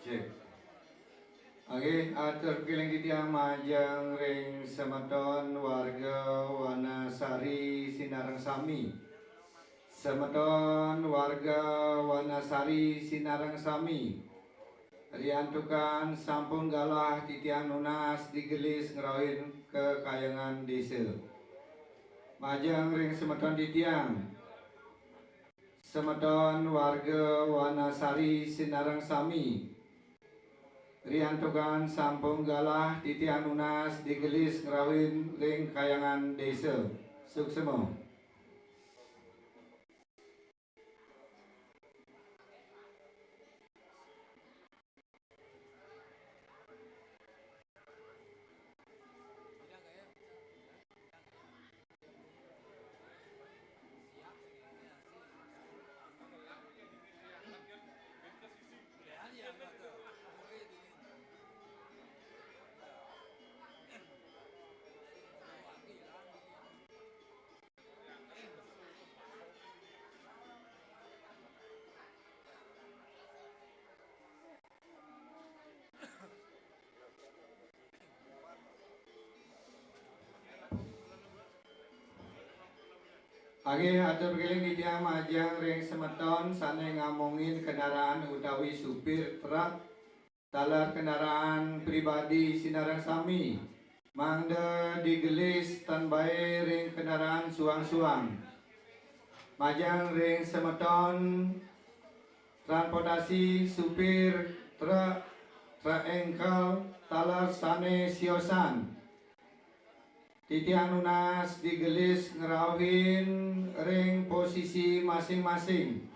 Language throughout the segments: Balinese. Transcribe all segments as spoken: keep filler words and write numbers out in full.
Cek. Nggih, atur pikiring titiang majeng ring semeton warga Wanasari sinareng sami. Semeton warga Wanasari sinareng sami. Riantukan sampun galah titiang nunas digelis ngrauhin kakayangan desa. Majeng ring semeton titiang. Semeton warga Wanasari sinareng sami. Riantukan sampun galah titiang nunas digelis ngrauhin ring kayangan desa. Suksma. Nggih, atur pikiring titiang majeng ring semeton sane ngamongin kendaraan utawi supir truk taler kendaraan pribadi sinareng sami, mangda digelis tan bae ring kendaraan suang-suang. Majeng ring semeton transportasi supir truk, truk engkel, taler sane siosan. Titiang nunas digelis ngrauhin ring posisi masing-masing,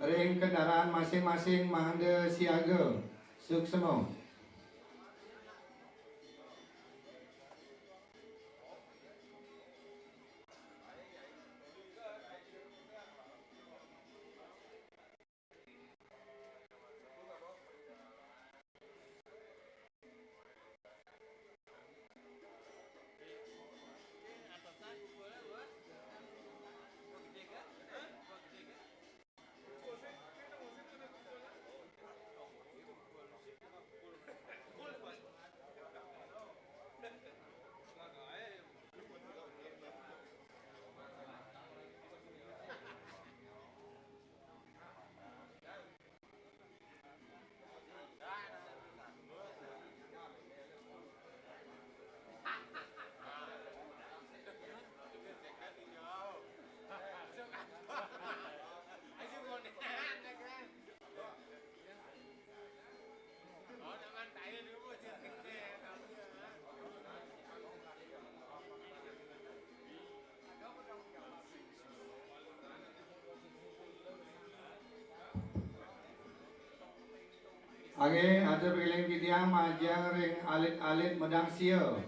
ring kendaraan masing-masing mangda siaga. Suksma. Nggih, atur pikiring titiang majeng ring alit-alit medang sia.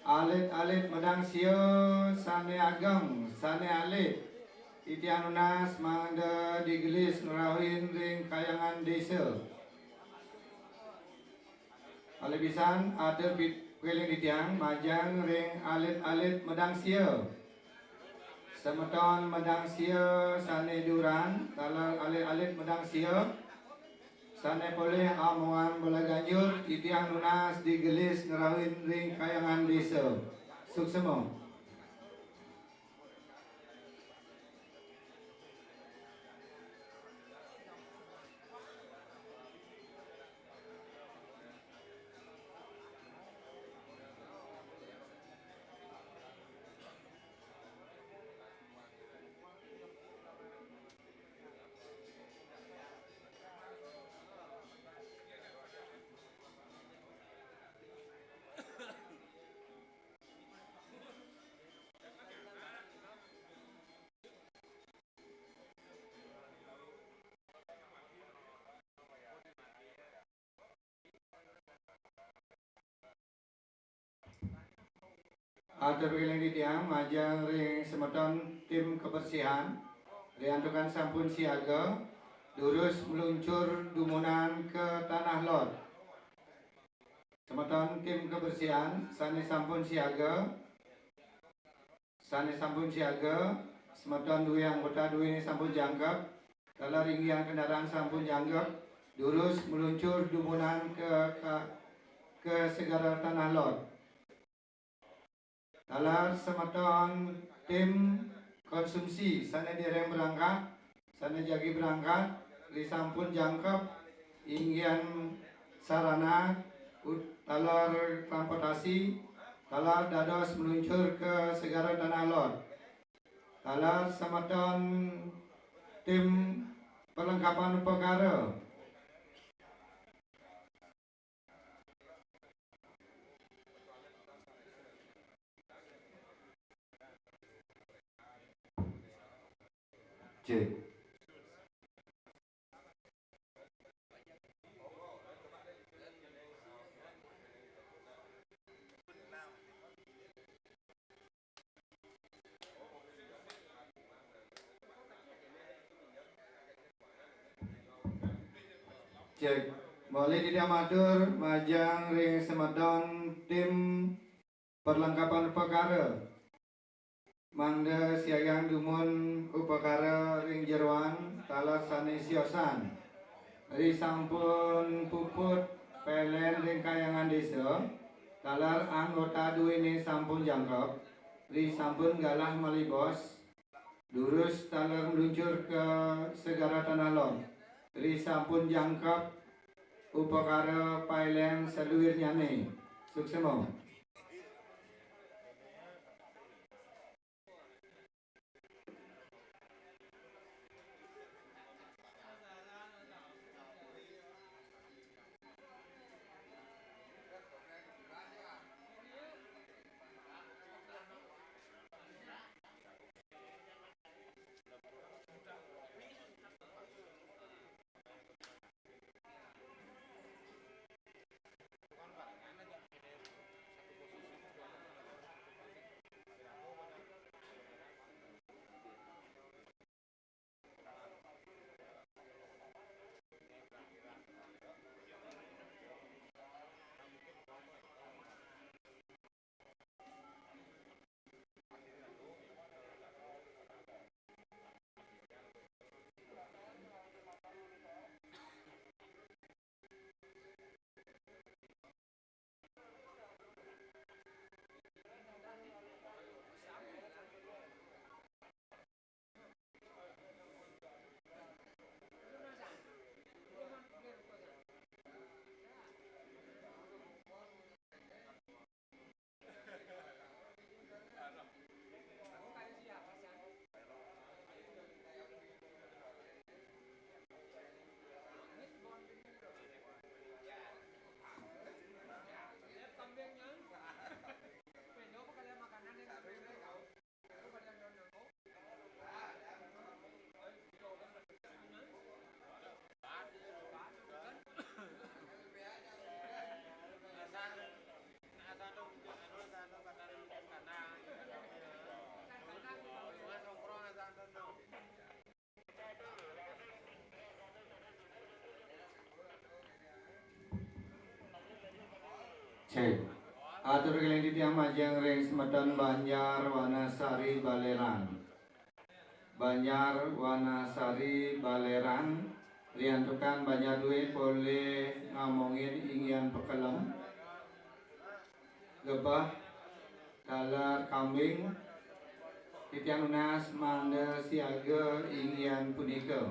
Alit-alit medang sia sane ageng, sane alit. Titiang nunas mangda digelis ngrauhin ring kayangan desa. Malih pisan atur pi-, pikiring titiang majeng ring alit-alit medang sia. Semeton medang sia sane duran, taler alit-alit medang sia sane polih amongan bala ganjur, titiang nunas digelis ngrauhin ring kayangan desa. Suksma. Atur pikiring titiang majeng ring semeton tim kebersihan, riantukan sampun siaga, durus meluncur dumunan ke Tanah Lot. Semeton tim kebersihan sane sampun siaga, sane sampun siaga, semeton duwe anggota duwene sampun jangkep, taler inggihan kendaraan sampun jangkep, durus meluncur dumunan ke, ke, ke Segara Tanah Lot. Taler semeton tim konsumsi sane dereng berangkat, sane jagi berangkat, risampun jangkep inggihan sarana, ut-, taler transportasi, taler dados meluncur ke Segara Tanah Lot. Taler semeton tim perlengkapan upakara. Cek. Cek. Malih titiang matur majeng ring semeton tim perlengkapan upakara. Mangda siagang dumun upakara ring jeroan taler sane siosan. Risampun puput P L N ring Kahyangan Desa, taler anggota duene sampun jangkep, risampun galah malih bos, durus taler meluncur ke Segara Tanah Lot. Risampun jangkep upakara P L N saluirnyane. Suksema. Cek. Atur keling titiang majeng ring semeton Banjar Wanasari Baleran. Banjar Wanasari Baleran, riantukan Banjar due polih ngamongin inggihan pekelem, gebeh, taler kambing, titiang nunas mangda siaga inggihan punika.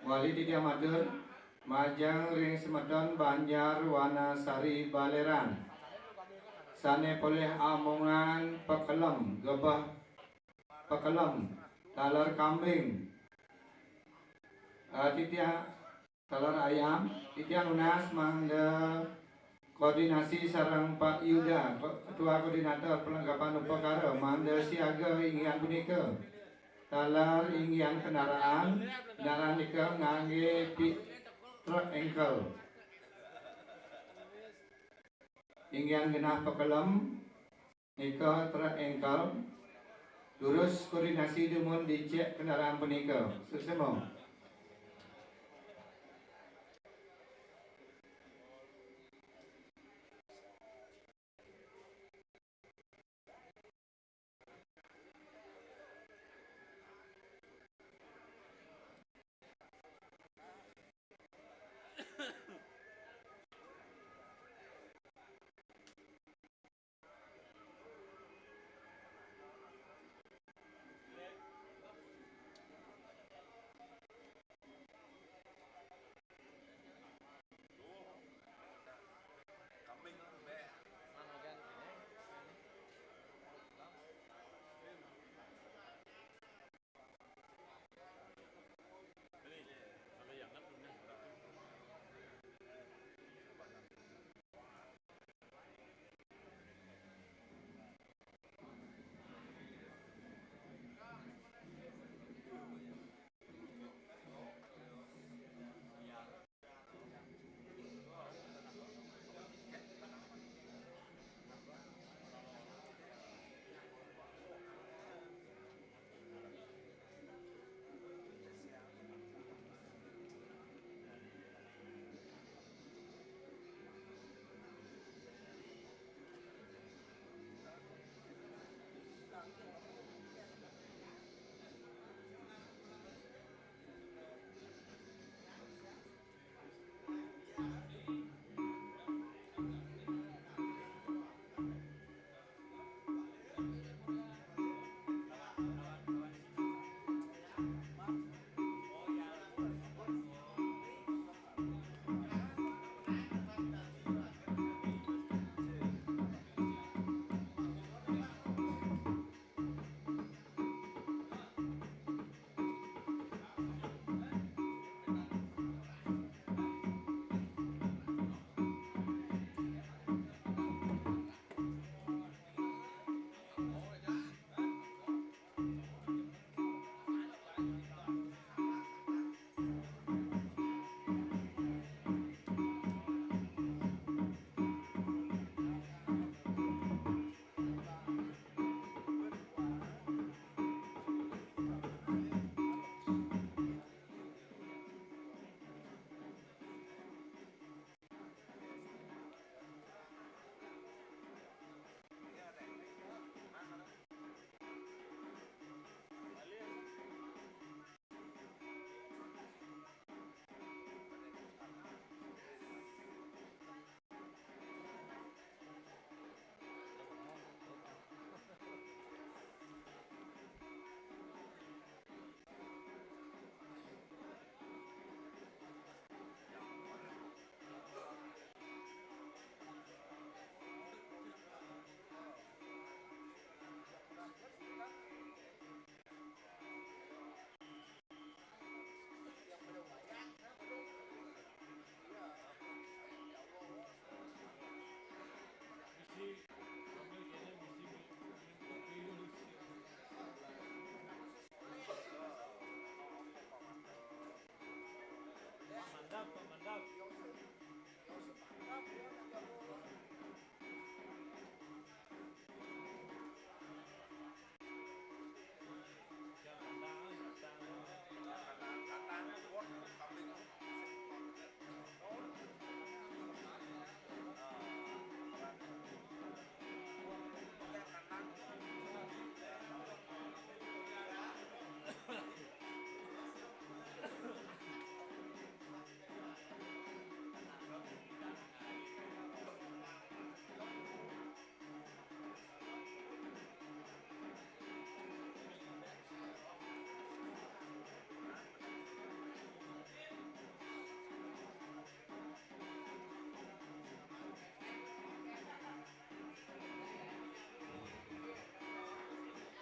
Malih titiang matur, majeng ring semeton Banjar Wanasari Baleran, sane polih amongan pekelem, gebeh pekelem, taler kambing, eh, titiang, taler ayam, titiang nunas mangda koordinasi sareng Pak Yuda, Ko-, Ketua Koordinator Perlengkapan Upakara, mangda siaga inggihan punika. Taler inggihan kendaraan, kendaraan nika ngangge pi-, truk engkel. Inggihan genah pekelem nika truk engkel, durus koordinasi dumun dicek kendaraan punika. Suksema.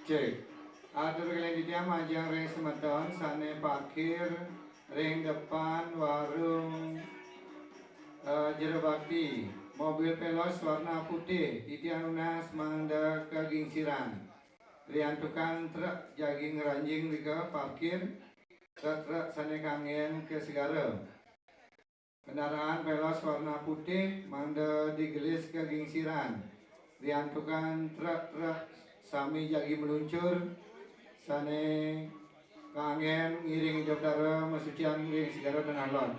Cek. Atur kalih titiang majeng ring semeton sane parkir ring depan warung, eh, Jero Bakti. Mobil Veloz warna putih, titiang nunas mangda kagingsiran. Riantukan truk jagi ngranjing nika parkir, truk-truk sane kanggen ka segara. Kendaraan Veloz warna putih mangda digelis kagingsiran. Riantukan truk-truk sami jagi meluncur, sane kanggen ngiring Ida Betara masucian ring segara Tengah Lot.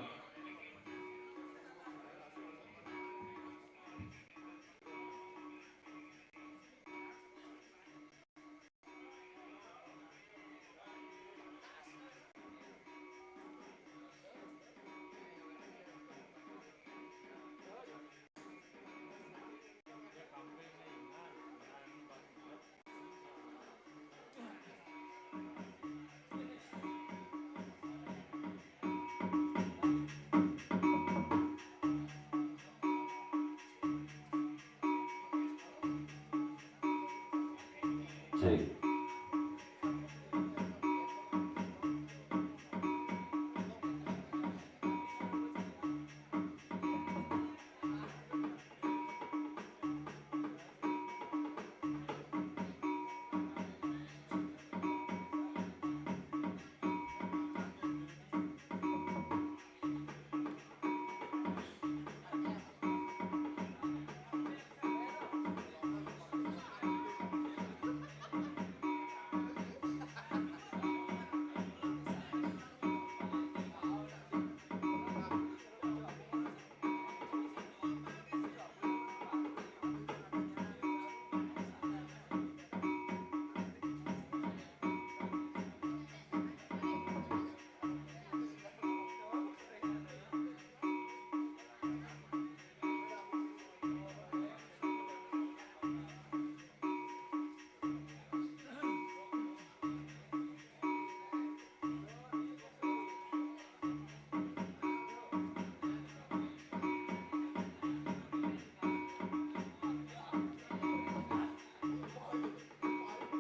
Cek.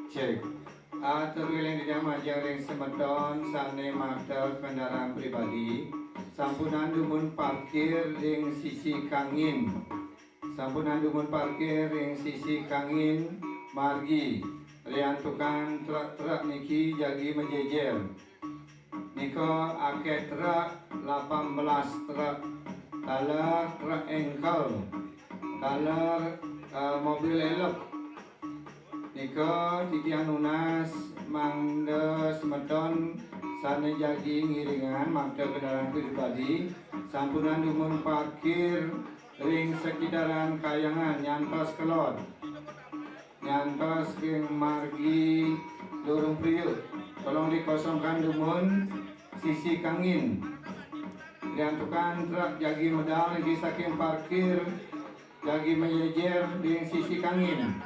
Cek. Atur kalih titiang majeng ring semeton sane makta kendaraan pribadi. Sampunang dumun parkir ring sisi kangin. Sampunang dumun parkir ring sisi kangin margi. Riantukan truk-truk niki jagi majejer. Nika akeh truk, lapan belas truk. Taler truk engkel. Taler, eh, mobil elep. Nika titiang nunas mangda semeton sane jagi ngiringang makta kendaraan pribadi, sampunang dumun parkir ring sekitaran Kahyangan nyantos kelod. Nyantos ring margi Lurung Priuk. Tolong dikosongkan dumun sisi kangin. Riantukan truk jagi medal niki saking parkir, jagi majejer ring sisi kangin.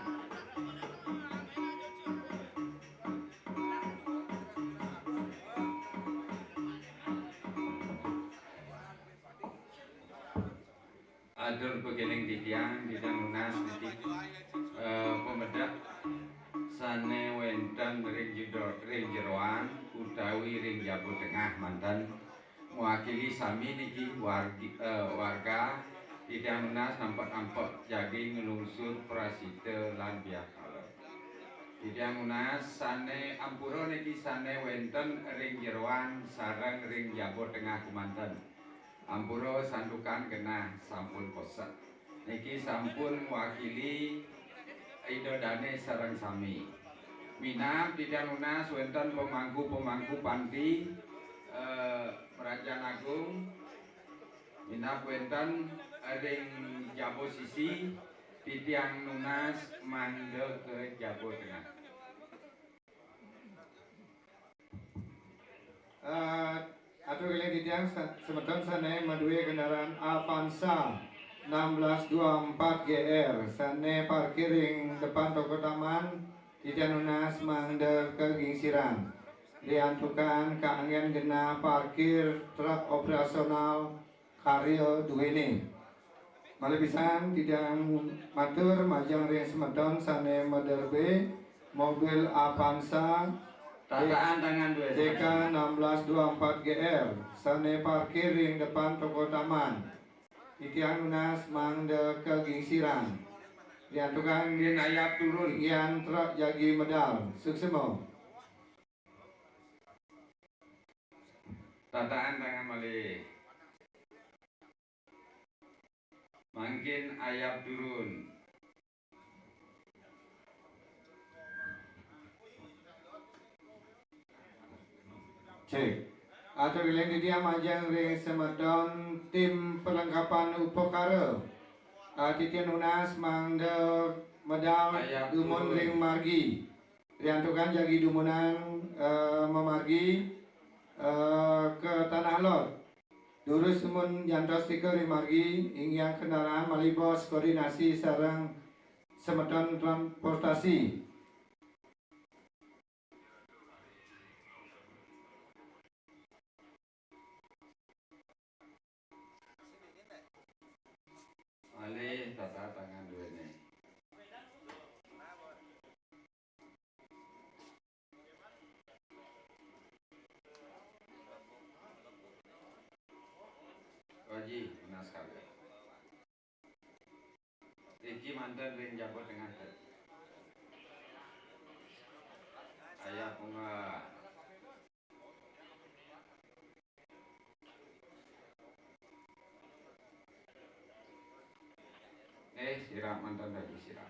Atur pakeling titiang, titiang nunas niki, eh, pamedek sane wenten ring jedo-, ring jeroan utawi ring jaba tengah manten. Mewakili sami niki wargi-, eh, warga, titiang nunas nampek-nampek jagi nglungsur prasida lan biakala. Titiang nunas sane ampura niki sane wenten ring jeroan sareng ring jaba tengah kemanten. Ampura santukan genah sampun kosek. Niki sampun ngwakili Ida Dane sareng sami. Minab titiang nunas wenten pemangku-pemangku panti, eh, Merajan Agung. Minab wenten ring jaba sisi, titiang nunas mangda ka jaba tengah. Eh, atur kalih titiang sa-, semeton sane madue kendaraan Avanza enam belas dua empat G R sane parkir ring depan toko taman, titiang nunas mangda kagingsiran. Riantukan kaanggen genah parkir truk operasional karya duene. Malih pisan titiang matur majeng ring semeton sane maderbe mobil Avanza Tataan tangan due. D K enam belas dua empat G R sane parkir ring depan toko taman. Titiang nunas mangda kagingsiran. Riantukan Yen ayap turun. Inggian truk jagi medal. Suksema. Tataan tangan malih. Mangkin ayap turun. Cek. Atur kalih titiang majeng ring semeton tim perlengkapan upakara. Ah, titiang nunas mangda medal dumun ring margi. Riantukan jagi dumunan, eh, mamargi, eh, ka Tanah Lot. Durus dumun jantos tika ring margi, inggian kendaraan malih bos koordinasi sareng semeton transportasi. Malih tata tangan duene. Haji, naskah. Iki manten ring jaba tengah, Teh. Ayah Bunga. Eh, sira manten lagi sira.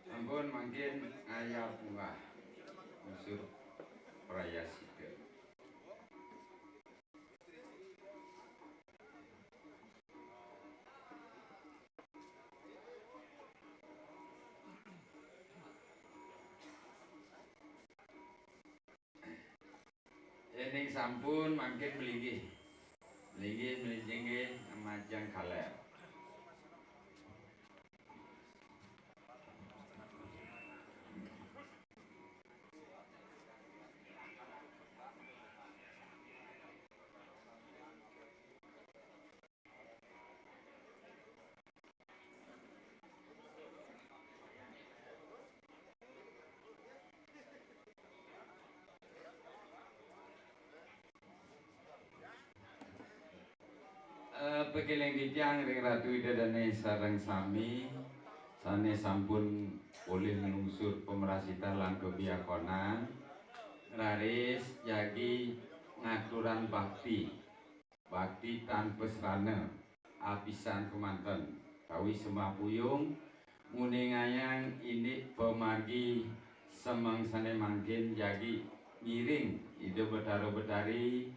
Ampun, mangkin ngayab munggah unsur prayascita. Yening sampun, mangkin malinggih. Malinggih, malinggih, majeng kaler. Eh, pakeling titiang ring Ratu Ida Dane sareng sami sane sampun polih nglungsur pamrasitan lan pabiakonan, raris jagi ngaturang bakti. Bakti tan pasrana, apisan kemanten, kawi sembah puyung, nguningayang indik pamargi semeng sane mangkin jagi ngiring Ida Betara Betari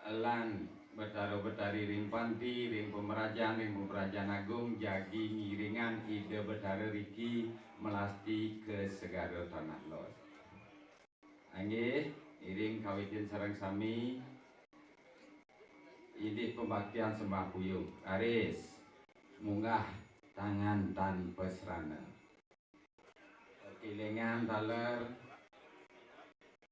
lan Betara Betari ring panti, ring pamrajan, ring pamrajan agung, jagi ngiringang Ida Betara riki melasti ka segara tanah los. Inggih, iring kawitin sareng sami indik pembaktian sembah puyung. Raris munggah tangan tan pasrana. Kekilingan taler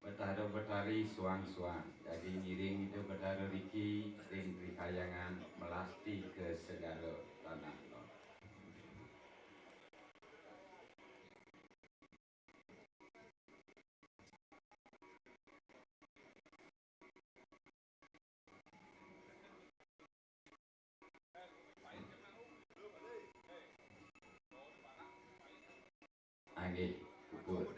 Betara Betari suang-suang. Jagi ngiring Ida Betara riki ring Tri Kahyangan melasti ka segara tanah Lot. Nggih, puput.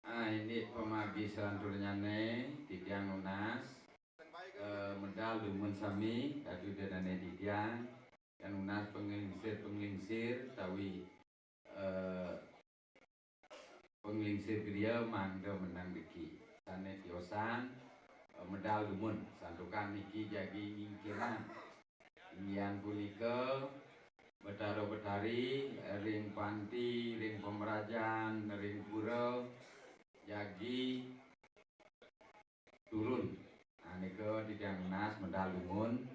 Ah, indik pamargi salanturnyané titiang nunas, eh, medal dumun sami, kadu dané titiang, titiang nunas panglingsir-panglingsir, tawi, eh, panglingsir griya mangda meneng riki. Sané tiosan, eh, medal dumun, santukan niki jagi nyingkirang. Inggih punika, Betara Betari ring panti, ring pamrajan, ring pura, jagi turun. Nah, nika titiang nunas medal dumun.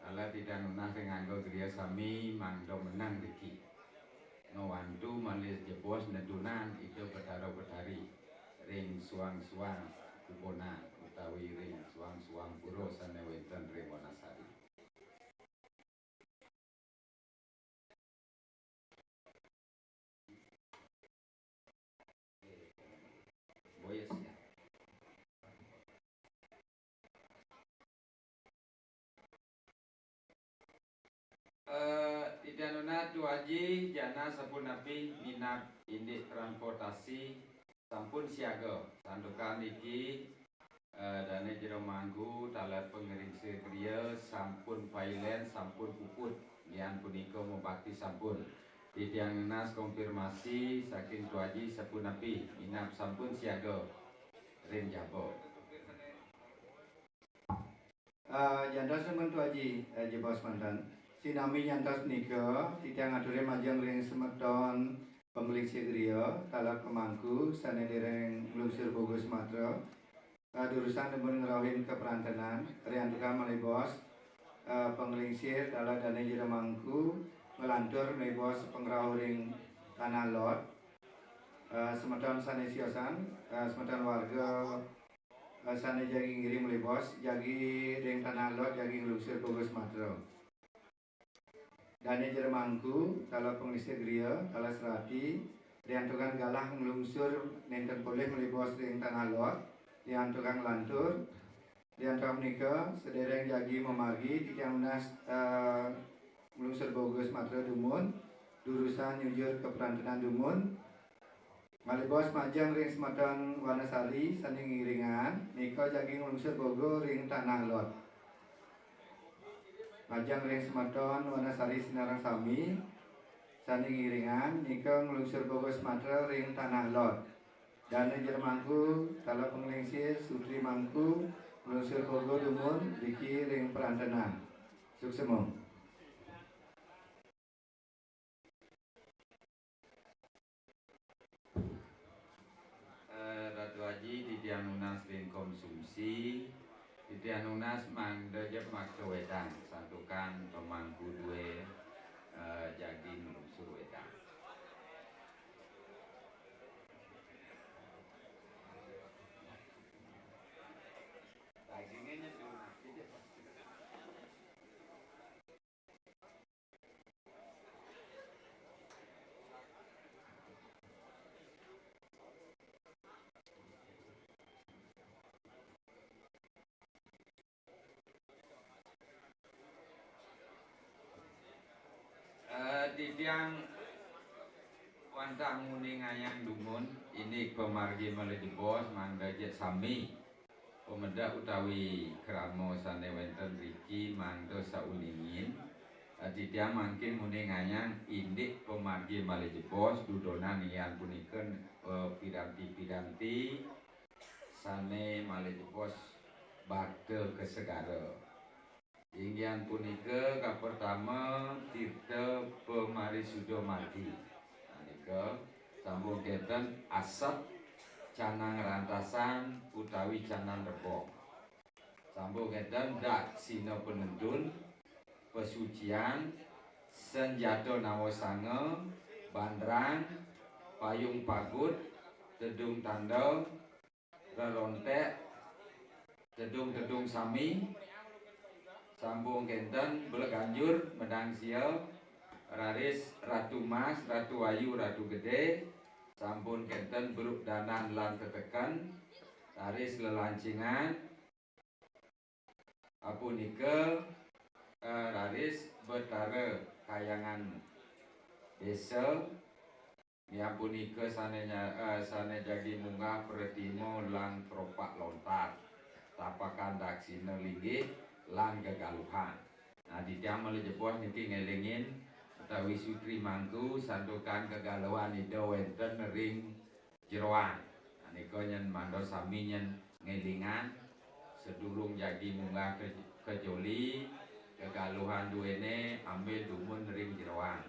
Taler titiang nunas ring angga griya sami mangda meneng riki. Ngwantu malih jebos nedunan Ida Betara Betari ring suang-suang pupunan utawi ring suang-suang pura sané wénten ring Wanasari. Eh, titiang nunas Tu Aji, jana sapunapi minab indik transportasi sampun siaga. Santukan niki, eh, dané jero mangku taler panglingsir griya sampun pailen, sampun puput. Inggih punika mabakti sampun. Titiang nunas konfirmasi saking Tu Aji sapunapi minab sampun siaga ring jaba. Eh, jantos nunas Tu Aji, eh, jebos manten. Sinambi nyantos nika, titiang aturin majeng ring semeton panglingsir griya, taler pamangku sané dereng nglungsur boga sematra. Eh, durusang dumun ngrauhin kaprantenan, riantukan malih bos, eh, panglingsir taler dané jero mangku, nglantur malih bos pangrauh ring Tanah Lot. Eh, semeton sané siosan, eh, semeton warga, eh, sané jagi ngiring malih bos, jagi ring Tanah Lot, jagi nglungsur boga sematra. Dané jero mangku, taler panglingsir griya, taler serati, riantukan galah nglungsur nénten polih malih bos ring Tanah Lot, riantukan nglantur, riantukan punika, sadéréng jagi mamargi, titiang nunas, eh, nglungsur boga sematra dumun, durusang nyujur kaprantenan dumun, malih bos majeng ring semeton Wanasari sané ngiringang, nika jagi nglungsur boga ring Tanah Lot. Majeng ring semeton Wanasari sinareng sami sané ngiringang, nika nglungsur boga sematra ring Tanah Lot. Dané jero mangku, taler panglingsir, sutri mangku, nglungsur boga dumun, riki ring prantenan. Suksema. Eh, Ratu Aji, titiang nunas ring konsumsi, titiang nunas mangda ja makta wédang, santukan pamangku dué, eh, jagi nglungsur wédang. Eh, titiang wantah nguningayang dumun, indik pamargi malih jebos mangda ja sami pamedek utawi krama sané wénten riki mangda sauningin. Eh, titiang mangkin nguningayang indik pamargi malih jebos dudonan inggih punika, eh, piranti-piranti sané malih jebos bakta ka segara. Inggih punika kapertama Tirta Pamarisuda Margi. Nah, Ke, sambung kenten asep, canang rantasan utawi canang rebok. Sambung kenten daksina penuntun, pesucian, senjata nawasanga, bandrang, payung pagut, tedung tanda, rerontek, tedung-tedung sami, sambung kenten, beleganjur, medang sia, raris Ratu Mas, Ratu Ayu, Ratu Gede, sampun kenten beruk danan lan teteken, raris lelancingan, apunika, eh, raris Betara Kayangan Desa, Miapunika sane nya-, eh, sane jagi munggah pretima lan keropak lontar, tapakan daksina linggih lan gegaluhan. Nah, titiang malih jebos niki ngelingin utawi sutri mangku santukan kegaluhan Ida wenten ring jeroan. Nah, nika nyen mangda sami nyen ngelingan, sedurung jagi munggah ke, ke joli, kegaluhan duene ambil dumun ring jeroan.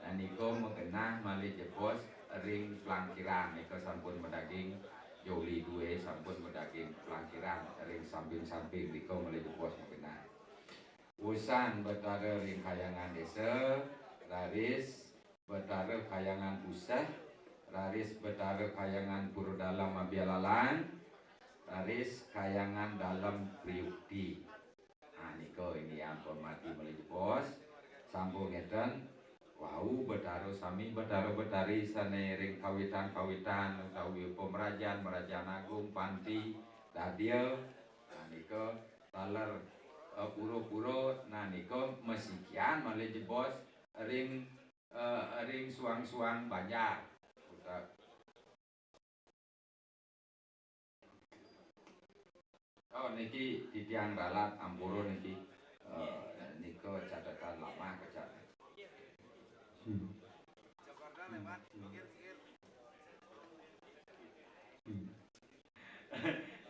Nah, nika magenah malih jebos ring plangkiran, nika sampun madaging joli due, sampun madaging plangkiran ring samping-samping, nika malih jebos magenah. Wusan Betara ring Kayangan Desa, raris Betara Kayangan Puseh, raris Betara Kayangan Pura Dalem Abialalan, raris Kayangan Dalem Priukti. Nah, nika ini yang hormati malih jebos. Sampun ngeten, wau Betara sami, Betara Betari sane ring kawitan-kawitan utawi pemerajan, merajan agung, panti, dadia. Nah, nika taler, eh, pura-pura, nah, nika masikian malih jebos ring, eh, ring suang-suang banjar. Uta-, oh, niki titiang ralat ampura niki. Eh, nika catetan lama kecap. Hmm. Hmm. Hmm.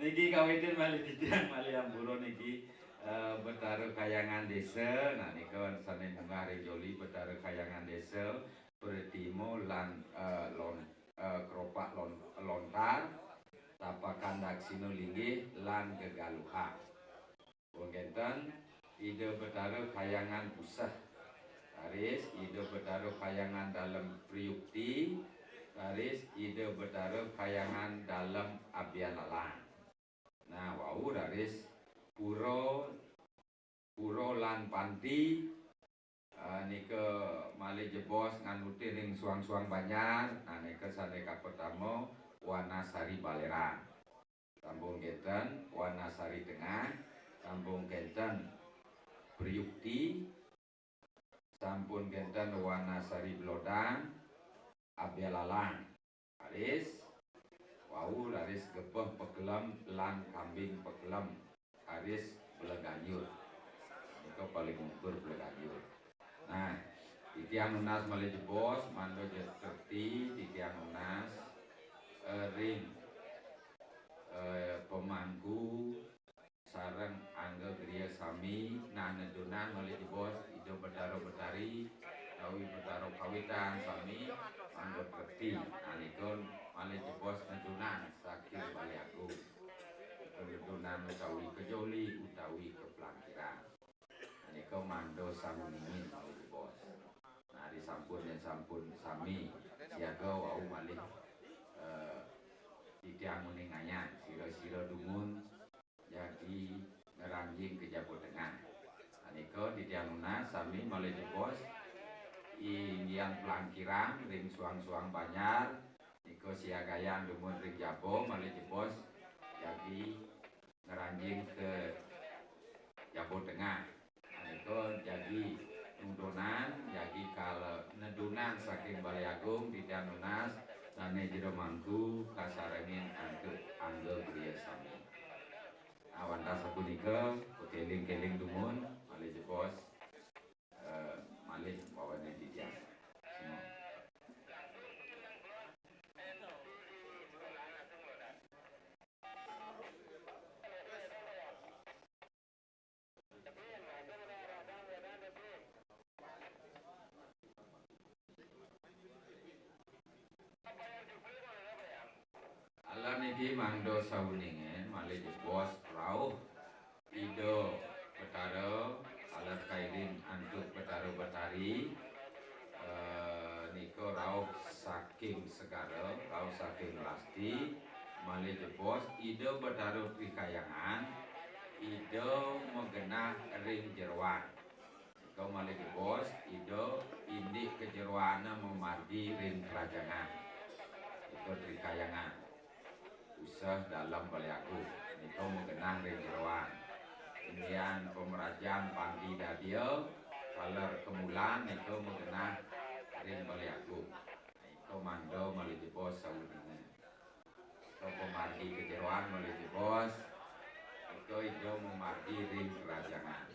Niki kawitin malih titiang malih ampura niki, eh, Betara Kayangan Desa. Nah, nika sane munggah ring joli Betara Kayangan Desa, pretima lan, eh, lon-, eh, keropak lon-, lontar, tapakan daksina linggih lan gegaluhan. Wengkenten Ida Betara Kayangan Puseh, raris Ida Betara Kayangan Dalem Priukti, raris Ida Betara Kayangan Dalem Abialalan. Nah, wau raris pura, pura lan panti, eh, nika malih jebos nganutin ring suang-suang banjar. Nah, nika sane kapertama Wanasari Balerang. Sampun kenten Wanasari Tengah, sampun kenten Priukti, sampun kenten Wanasari Belodan, Abialalan. Raris, wau raris gebeh pekelem lan kambing pekelem. Raris Bleganjur. Nika paling ungkur Bleganjur. Nah, titiang nunas malih jebos, mangda jekti titiang nunas, eh, ring, eh, pemangku sareng angga griya sami, nah, nedunan malih jebos Ida Betara Betari, utawi Betara Kawitan sami, mangda jekti. Nah, nika malih jebos nedunan saking Balai Agung. Nedunan utawi kejoli utawi keplangkiran. Nika mangda sami ningin malih jebos. Nah, disampun yen sampun sami siaga wau malih, eh, titiang nguningayang sira-sira dumun jagi ngranjing ka jaba tengah. Nah, nika titiang nunas sami malih jebos inggihan plangkiran ring suang-suang banjar, nika siagayang dumun ring jaba malih jebos jagi ngranjing ka jaba tengah. Nah, nika jagi nudunan, jagi kala nedunan saking Balai Agung titiang nunas, dane jero mangku kasarengin antuk angga griya sami. Nah, wantah sapunika, pakeling-keling dumun, malih jebos, eh, malih bawane titiang. Semua. Niki mangda sauningé malih jebos rauh Ida Betara, taler kairing antuk Betara Betari, eh, nika rauh saking segara, rauh saking lasti, malih jebos Ida Betara Trikayangan, Ida magenah ring jeroan. Nika malih jebos, Ida indik kajeroané mamargi ring krajangan. Nika Trikayangan. Usah Dalem Balé Agung. Nika magenah ring jeroan. Indian pamrajan panti dadia, taler Kemulan nika magenah ring Balé Agung. Nika mangda malih jebos sauningé. Nika pamargi kajeroan malih jebos. Nika Ida mamargi ring krajangan.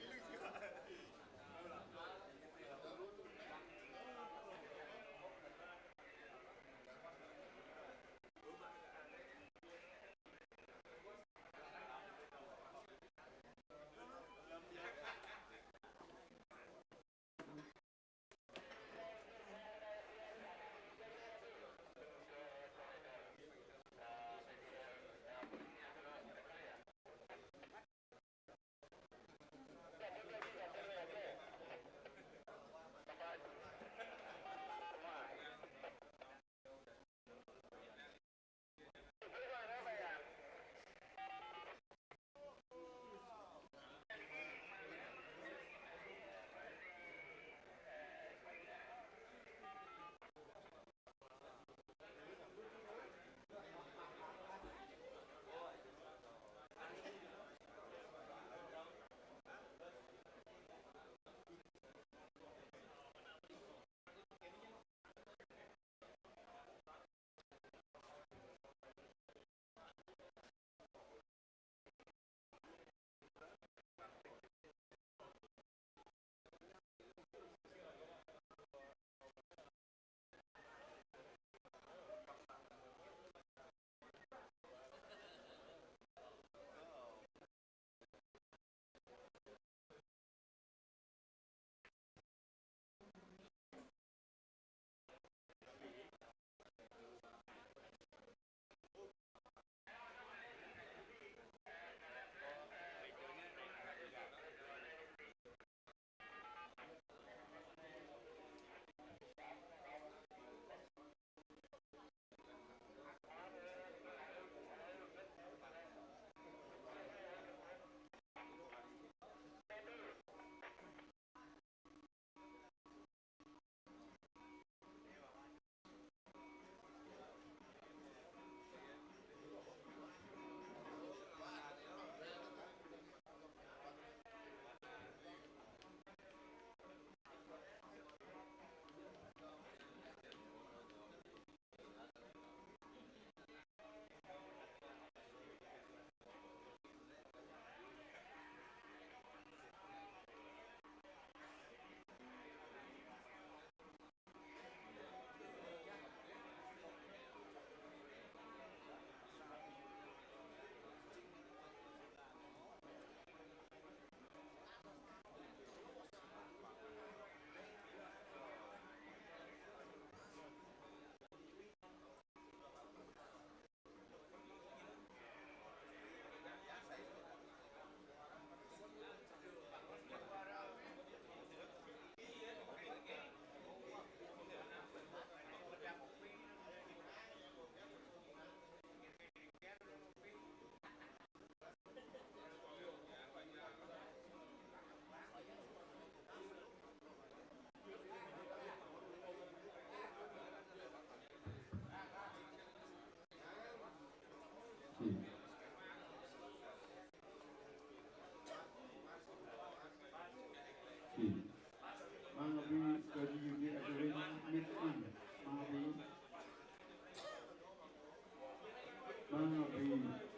Mangda ka Yudi Adoring Mitman. Mangda. Mangda.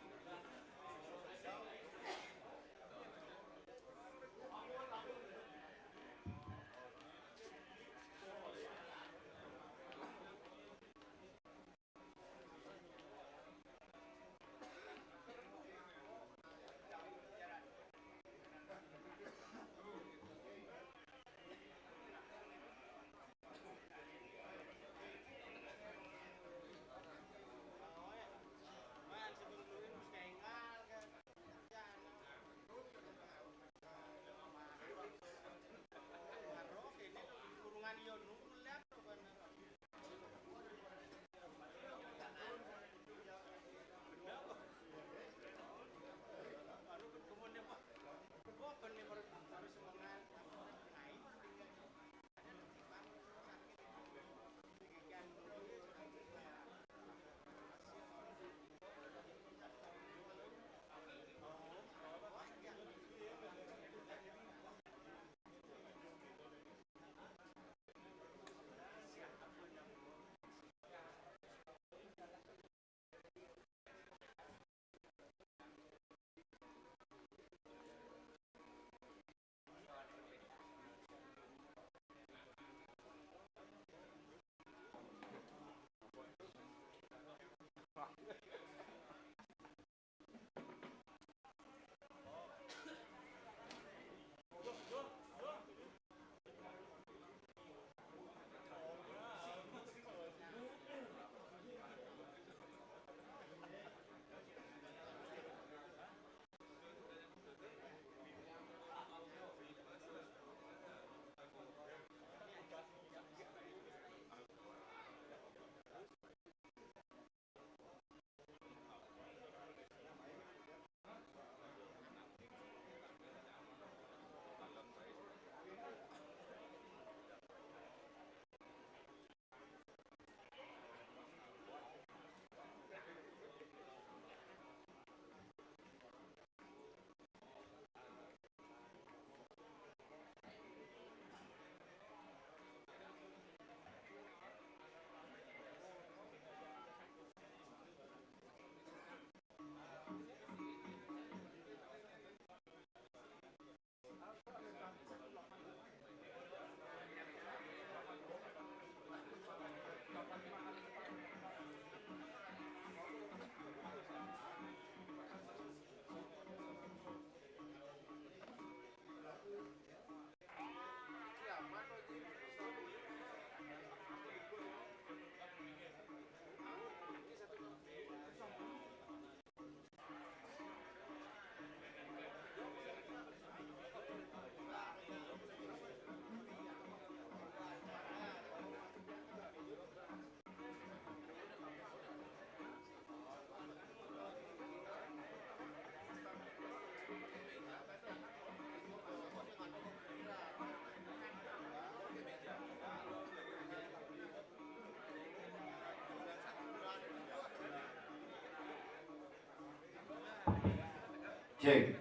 Cek.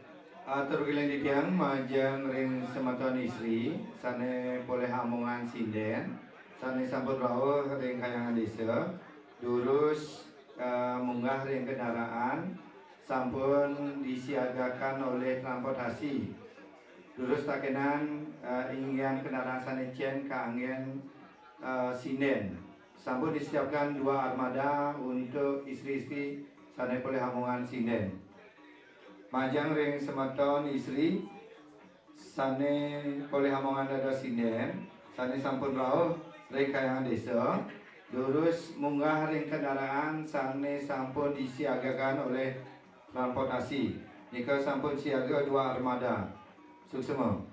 Atur kekalih titiang majeng ring semeton istri sane polih amongan sinden, sane sampun rauh ring kahyangan desa, durus, eh, munggah ring kendaraan, sampun disiagakan oleh transportasi. Durus takenan, eh, inggihan kendaraan sane cen kanggen, eh, sinden. Sampun disiapkan dua armada untuk istri-istri sane polih amongan sinden. Majeng ring semeton istri sane polih amongan dados sinden, sane sampun rauh ring kahyangan desa, durus munggah ring kendaraan sane sampun disiagakan oleh transportasi. Nika sampun siaga dua armada. Suksema.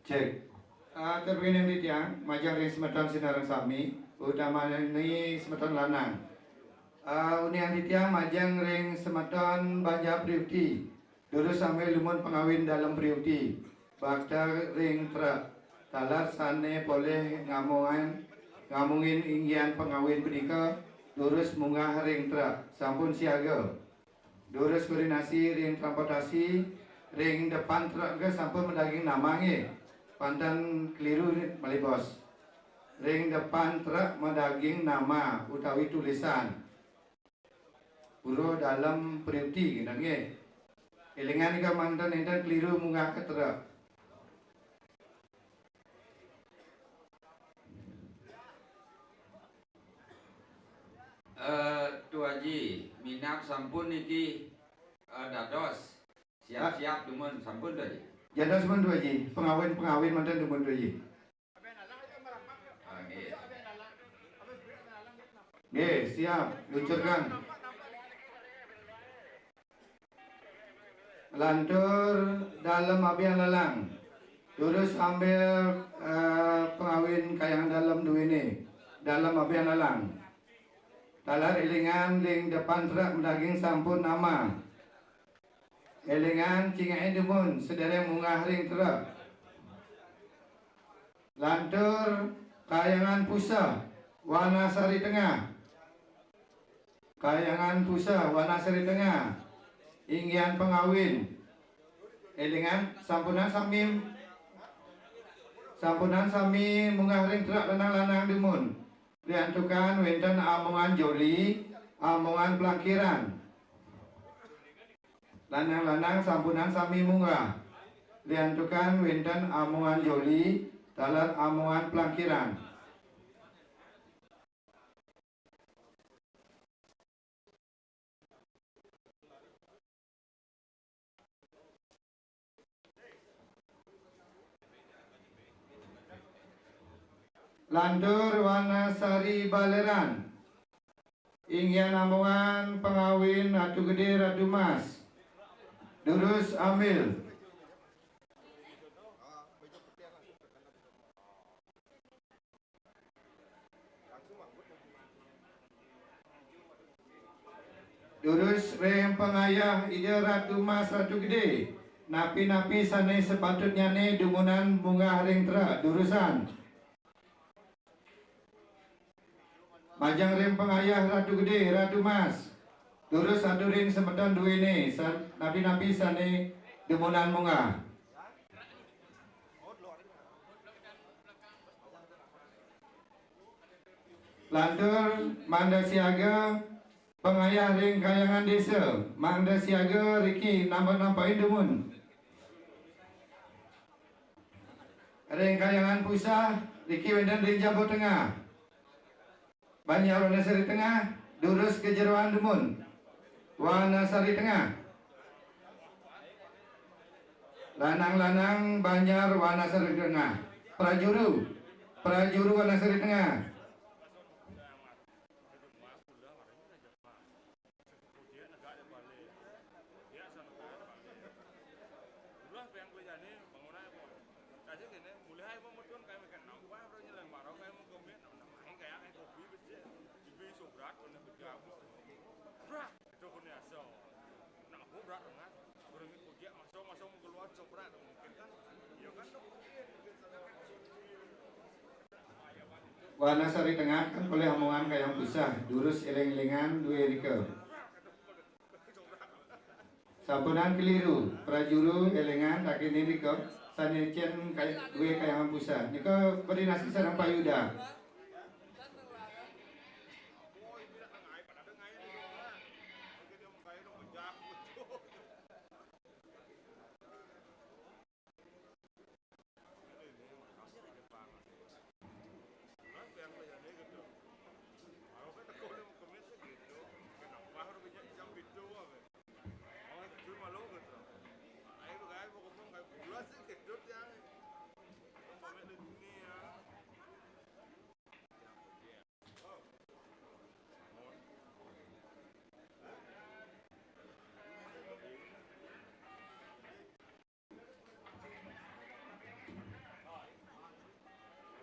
Cek. Ah, kapining titiang, majeng ring semeton sinareng sami, utamane semeton lanang. Ah, uningang titiang majeng ring semeton Banjar Priuti, durus sami lumun pangawin Dalem Priuti, bakta ring trek, taler sane polih ngamongan, ngamongin inggihan pangawin punika, durus munggah ring trek, sampun siaga. Durus koordinasi ring transportasi ring depan trek ke sampun madaging nama nggih. Panten keliru malih, Bos. Ring depan trek madaging nama utawi tulisan. Pura Dalem Priuti, gitu nggih. Elingan nika manten enten keliru munggah ke trek. Eh, Tuaji, minab sampun niki, eh, dados. Siap-siap dumun sampun, Tuaji. Dados pun, Tuaji. Pengawin-pengawin manten dumun, Tuaji. Ah, nggih. Nggih, siap. Luncurkan. Lantur dalem abian lalang. Durus ambil, eh, pengawin kayang dalem duwene. Dalem abian lalang. Taler elingan ring depan trek madaging sampun nama. Elingan cingeke dumun sedereng munggah ring trek. Lantur kayangan puseh, Wanasari Tengah. Kayangan puseh, Wanasari Tengah. Inggihan pengawin. Elingan, sampunang sami, sampunang sami munggah ring trek lanang-lanang dumun. Riantukan wenten amongan joli, amongan plangkiran. Lanang-lanang sampunang sami munggah. Riantukan wenten amongan joli, taler amongan plangkiran. Lantur Wanasari Baleran. Inggihan amongan pengawin Ratu Gede, Ratu Mas. Durus ambil. Durus ring pangayah Ida Ratu Mas Ratu Gede, napi-napi sane sapatutnyane dumunan munggah ring trek, durusan. Majeng ring pangayah Ratu Gede, Ratu Mas. Durus aturin semeton duene, sa-, napi-napi sane dumunan munggah. Lantur mangda siaga pangayah ring Kahyangan Desa, mangda siaga riki nampa-nampain dumun. Ring Kahyangan Puseh, riki wenten ring Jaba Tengah. Banjar Wanasari Tengah, durus ka jeroan dumun. Wanasari Tengah. Lanang-lanang Banjar Wanasari Tengah. Prajuru. Prajuru Wanasari Tengah. Wanasari Tengah kan polih amongan Kahyangan Puseh, durus eling-elingan duwe rika. Sampunang keliru, prajuru elingan takin nirika, sane cen kay-, duwe Kahyangan Puseh. Nika koordinasi sareng Pak Yuda.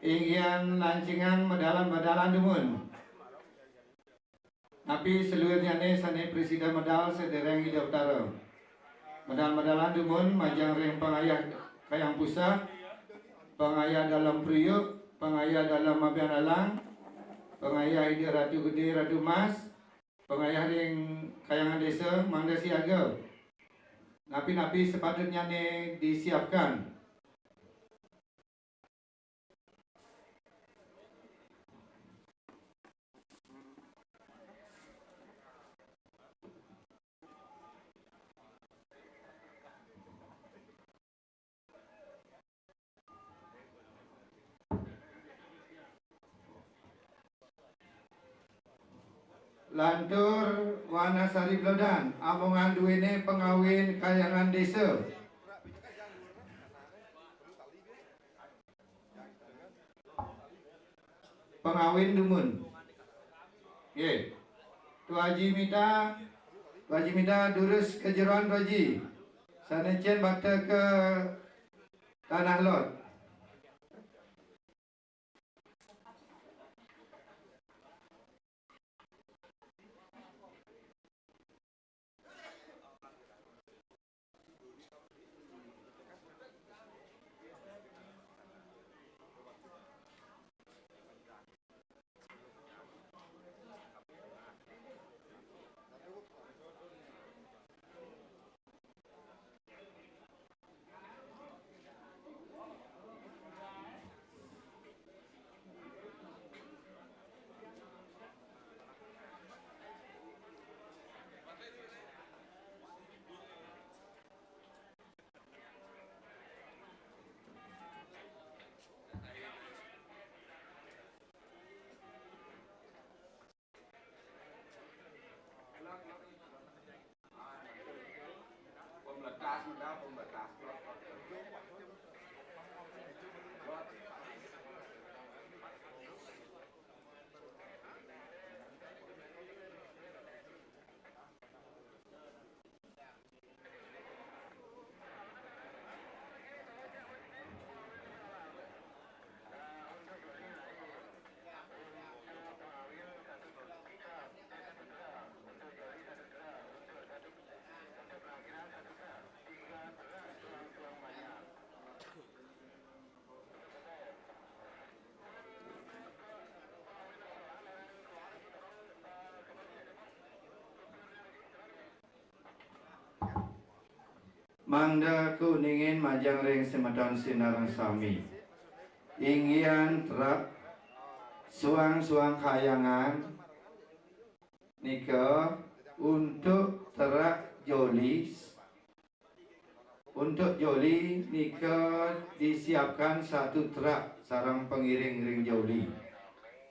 Inggihan lancingan medal-medalan dumun. Napi saluirnyane sane prasida medal sedereng Ida Betara. Medal-medalan dumun majeng ring pangayah Kahyangan Puseh, pangayah Dalem Priuk, pangayah Dalem Abian Alang, pangayah Ida Ratu Gede Ratu Mas, pangayah ring Kahyangan Desa mangda siaga. Napi-napi sapatutnyane disiapkan. Lantur Wanasari Blodan, amongan duene pengawin kayangan desa. Pengawin dumun. Nggih. Tu Aji Mita, Tu Aji Mita durus ke jeroan, Tu Aji. Sane cen bakta ke Tanah Lot. Mangda kauningin majeng ring semeton sinareng sami. Inggihan terak suang-suang kayangan nika untuk terak joli. Untuk joli nika disiapkan satu terak sareng pengiring ring joli.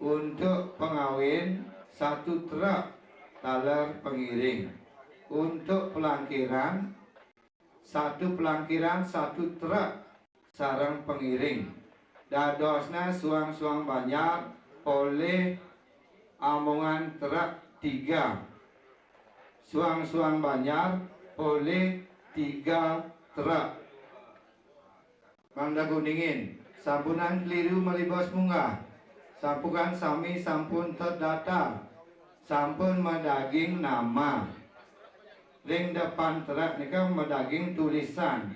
Untuk pengawin satu terak taler pengiring. Untuk pelangkiran satu pelangkiran satu terak sareng pengiring. Dadosnya suang-suang banjar polih amongan terak tiga. Suang-suang banjar polih tiga terak. Mangda kauningin, sampunang keliru malibos munggah. Sampunang sami sampun terdaftar, sampun madaging nama. Ring depan terak nika madaging tulisan.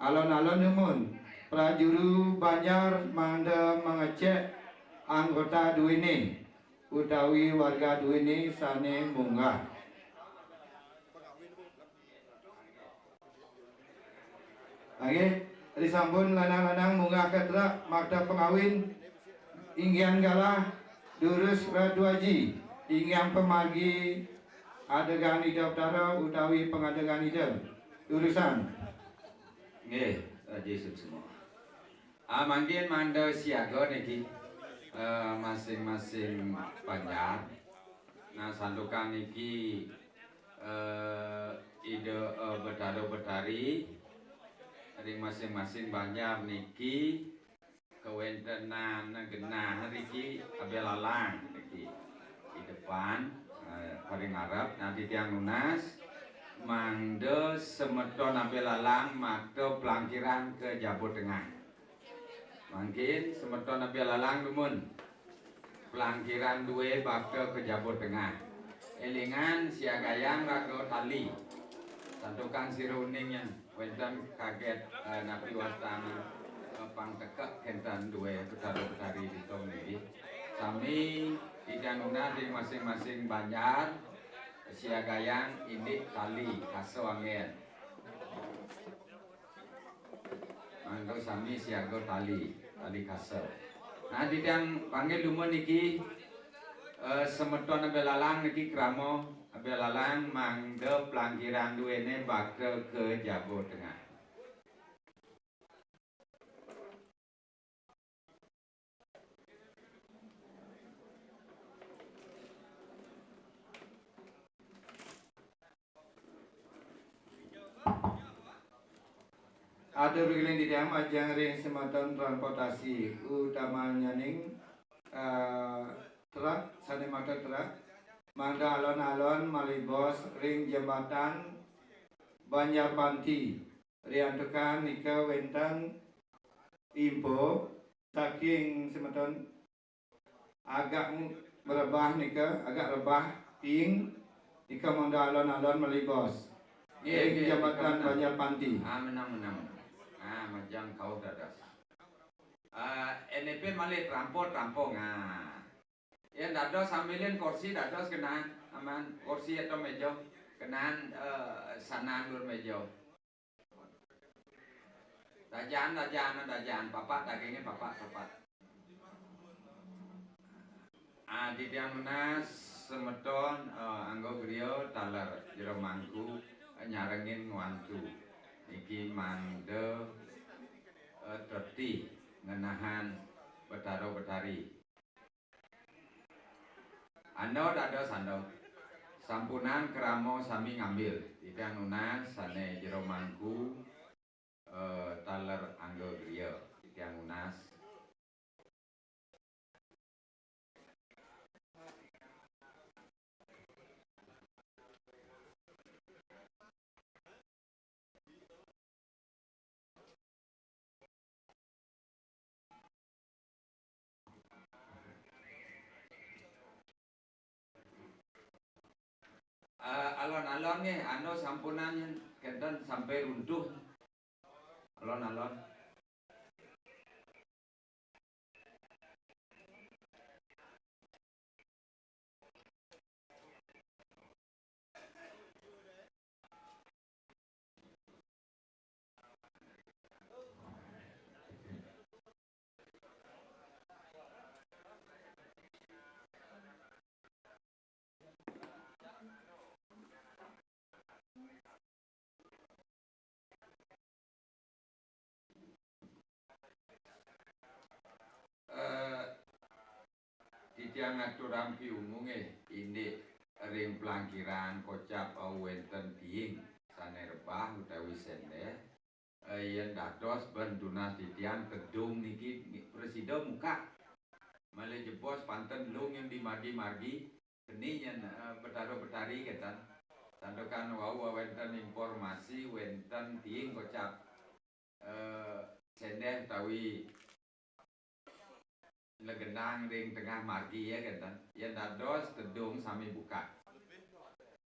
Alon-alon dumun, prajuru banjar mangda mangecek anggota duene utawi warga duene sane munggah. Nggih, risampun lanang-lanang munggah ka terak makta pengawin, inggihan galah durus Ratu Aji, inggihan pamargi adegan Ida Betara utawi pangadegan Ida. Durusang. Nggih, Aji suksma. Ah, mangkin mangda siaga niki, eh, masing-masing banjar. Nah, santukan niki, eh, Ida, eh, Betara Betari ring masing-masing banjar niki kawentenan genah niki abelalang niki di depan, eh, paling arep. Nah, titiang nunas mangda semeton abelalang makta pelangkiran ka jaba tengah. Mangkin semeton abelalang dumun. Pelangkiran due bakta ka jaba tengah. Elingan siagayang raga tali. Santukan sira uning nyen wenten kaget, eh, napi wastane, eh, pang tekek kenten due Betara Betari ditu niki. Sami titiang nunas ring masing-masing banjar siagayang indik tali kasa anggen. Mangda sami siaga tali, tali kasa. Nah, titiang panggil dumun niki, eh, semeton abelalang niki krama abelalang mangda pelangkiran duene bakta ka jaba tengah. Atur keliling titiang majeng ring semeton transportasi, utamanyaning, eh, truk, sane makta truk, mangda alon-alon malih bos ring jembatan Banjar Panti. Riantukan nika wenten info saking semeton agak mu-, merebah nika, agak rebah tiing nika mangda alon-alon malih bos. Nggih, ring nggih, jembatan nika menang. Banjar Panti. Ah, menang, menang, menang. Ah, majeng kauh dados. Ah, N E P malih trampo, trampo, ah. Yen dados sambilin kursi dados kenang, aman kursi atau meja, kenang, eh, sanan dur meja. Dajaan, dajaan, dajaan, papak dagingnya, papak, papak. Ah, titiang nunas semeton, eh, angga griya taler jero mangku, eh, nyarengin ngwantu. Niki mangda, eh, trepti ngenahang Betara Betari. Anda dados anda. Sampunang krama sami ngambil. Titiang nunas sane jero mangku, eh, taler angga griya. Titiang nunas. Eh, alon-alon nggih, anu sampunang kenten sampai runtuh. Alon-alon. Eh, titiang ngaturang piungu nggih, indik ring plangkiran kocap, eh, wenten tiing sane rebah utawi sendeh. Eh, yen dados ben tunas titiang tedung niki, prasida mukak. Malih jebos panten lung yang di margi-margi, keni nyen, eh, Betara Betari kenten. Santukan wau wenten informasi wenten tiing kocap, eh, sendeh utawi legenang ring tengah margi, ya, kenten. Yen dados tedung sami buka.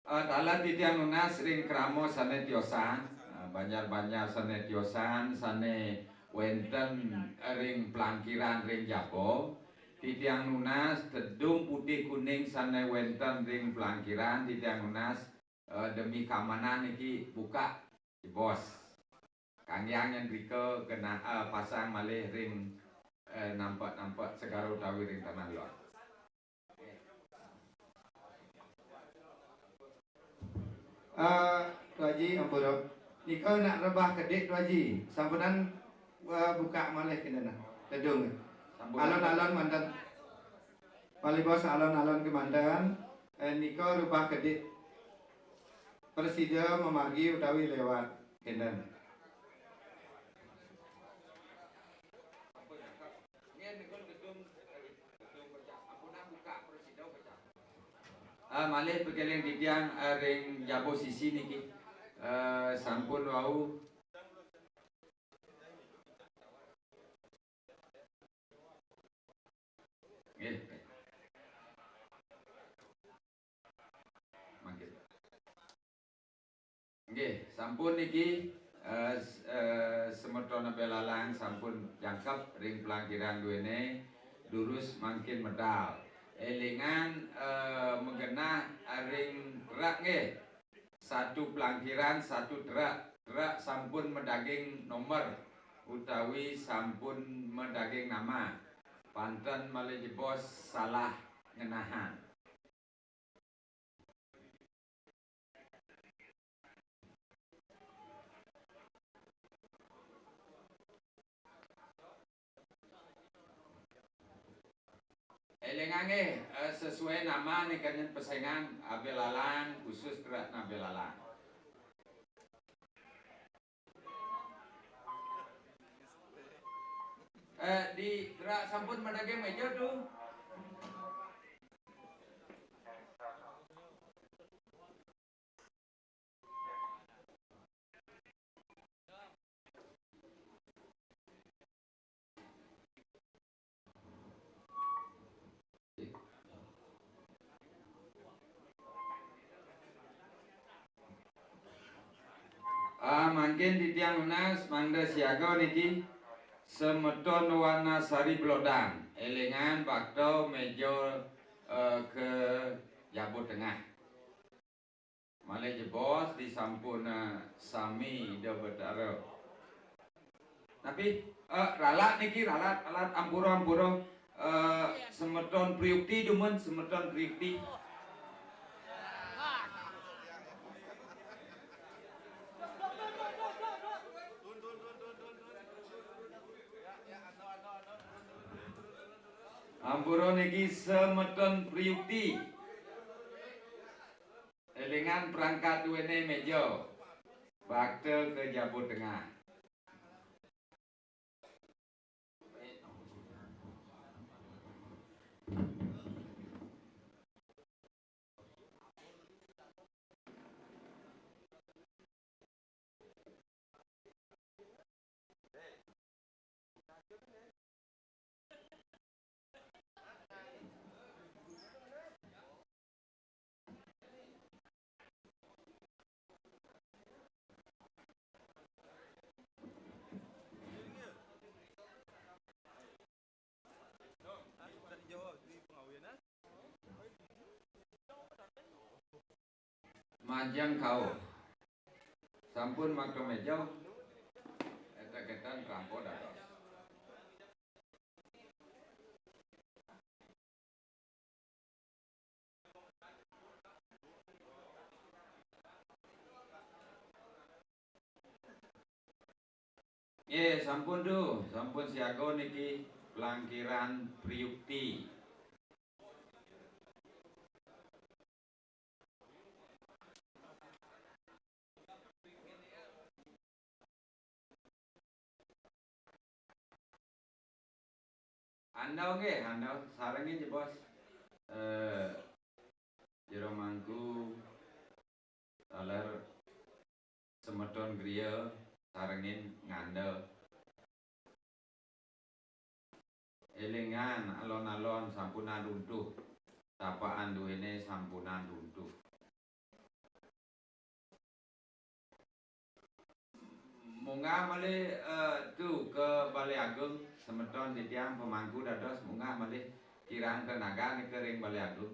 Eh, taler titiang nunas ring krama sane tiosan, eh, banjar-banjar sane tiosan, sane wenten ring plangkiran ring jaba. Titiang nunas tedung putih kuning sane wenten ring plangkiran, titiang nunas, eh, demi keamanan niki buka, jebos. Kanggiang nyen rika genah, eh, pasang malih ring, eh, nampek-nampek segara utawi ring tanah liat. Eh, Tu Aji, ampura. Nika nak rebah kedik, Tu Aji. Sampunang, eh, buka malih kena nah. Tedung. Sampunang. Alon-alon manten. Malih bos alon-alon kemanten. Eh, nika rebah kedik. Prasida mamargi utawi lewat kenten. Ah, malih pakeling titiang, ah, ring jaba sisi niki. Ah, sampun wau. Nggih. Mangkin. Nggih, sampun niki, eh, s-, eh, semeton Abelalang sampun jangkep ring plangkiran duene, durus mangkin medal. Elingan, eh, magenah ring truk nggih. Satu plangkiran, satu truk. Truk sampun madaging nomor utawi sampun madaging nama. Panten malih jebos salah ngenahang. Elingang nggih, eh, sesuai nama nika nyen pesengan Abelalang, khusus truk Abelalang. Eh, di gerak sampun madaging méja tuh. Ah, mangkin titiang nunas mangda siaga niki semeton Wanasari Belodang, élingang bakta méja, eh, ka jaba tengah. Malih jebos disampun, eh, sami Ida Betara. Tapi, eh, ralat niki, ralat, ralat, ampura, ampura. Eh, semeton Priyukti dumun, semeton Priyukti. Ampura niki semeton Priyukti. Élingang perangkat duéné méja. Bakta ka jaba tengah. Majeng kauh. Sampun makta méja. Éta kétan rampo dados. Nggih, sampun tuh, sampun siaga niki plangkiran Priyukti. Andau nggih, andau sarengin jebos. Eh, Jero Mangku, taler semeton griya sarengin ngandel. Élingang alon-alon sampunang runtuh, tapakan duéné sampunang runtuh. Munggah malih, eh, tu ka Balé Agung, semeton titiang pemangku dados munggah malih kirang tenaga nika ring Balé Agung.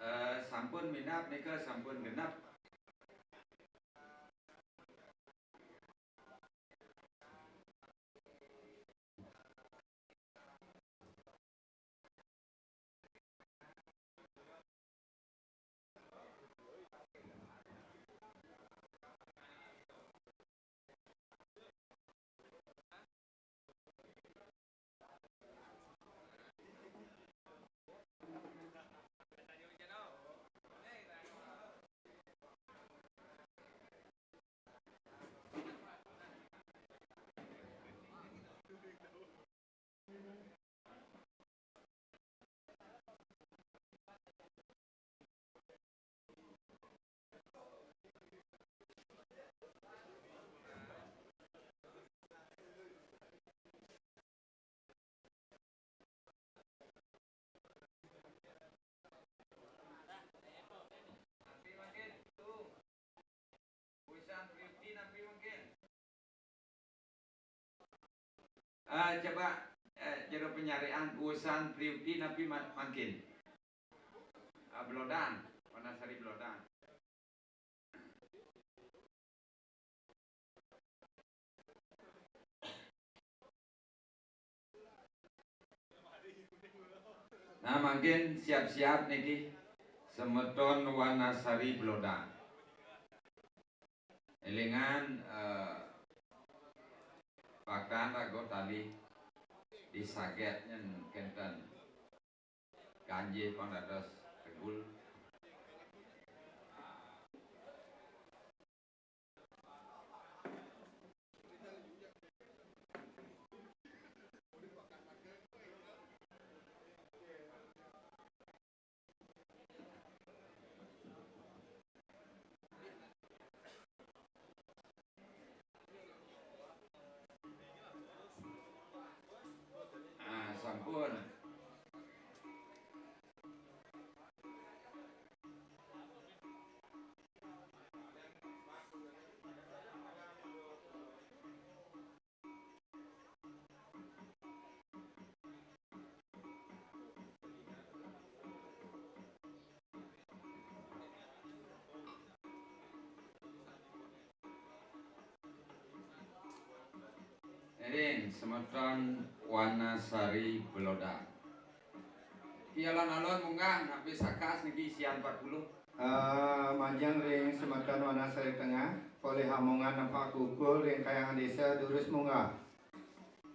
Eh, sampun minab nika sampun genep. Eh, coba, eh, jero penyarian usan Priuti napi ma-, mangkin? Eh, Belodan, Wanasari Belodan. Nah, mangkin siap-siap niki semeton Wanasari Belodan. Elingan, eh, paktan rago tali disaget nyen kenten ganjih pang dados tegul. Ah, sampun. Ring semeton Wanasari Belodan. Ki alon-alon munggah, napi sakas niki isian empat puluh. Eh, majeng ring semeton Wanasari Tengah, polih amongan nepak kukul ring Kahyangan Desa durus munggah.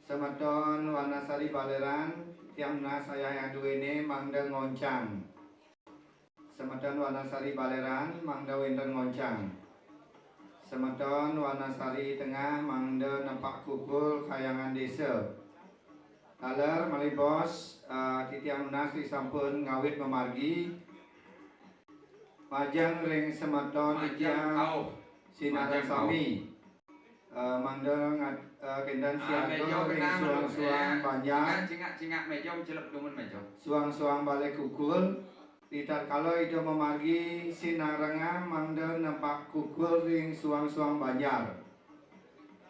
Semeton Wanasari Baleran, tiang nunas ayah-ayah duene mangda ngoncang. Semeton Wanasari Baleran mangda wenten ngoncang. Semeton Wanasari Tengah mangda nepak kukul Kahyangan Desa. Taler malih bos, eh, titiang nunas ri sampun ngawit mamargi. Majeng ring semeton titiang sinareng sami. Eh, mangda ngat-, eh, kenten siaga ring suang-suang banjar. Cingak, cingak, cingak meja, celep dumun meja. Suang-suang balai kukul, ritatkala Ida mamargi sinarengang mangda nepak kukul ring suang-suang banjar.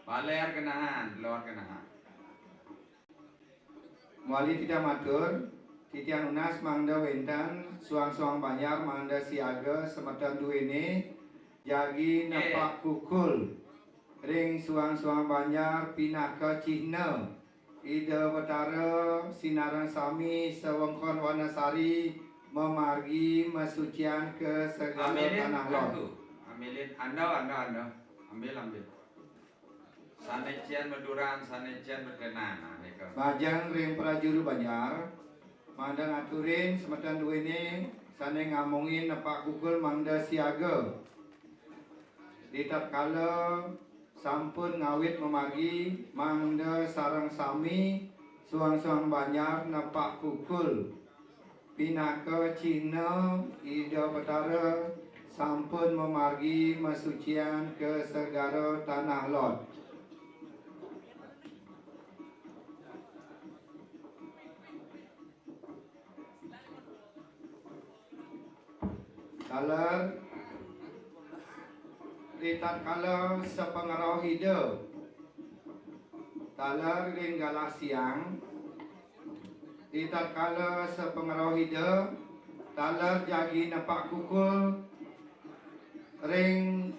Baler kenahan, lor kenahan. Mawali titiang matur, titiang nunas mangda wenten suang-suang banjar mangda siaga semeton duene jagi nepak kukul ring suang-suang banjar pinaka cihna Ida Betara sinareng sami sawengkon Wanasari mamargi masucian ka segala tanah lot. Ambilin, anda, anda, anda. Ambil, ambil. Sane cen maduran, sane cen matenan, nah, nika. Majeng ring prajuru banjar, mangda ngaturin semeton duene sane ngamongin nepak kukul mangda siaga. Ritatkala sampun ngawit mamargi, mangda sareng sami suang-suang banjar nepak kukul. Pinaka cihna Ida Betara sampun mamargi masucian ka segara tanah lot. Taler, ritatkala sapangrauh Ida, taler ring galah siang, ritatkala sapangrauh Ida, taler jagi nepak kukul ring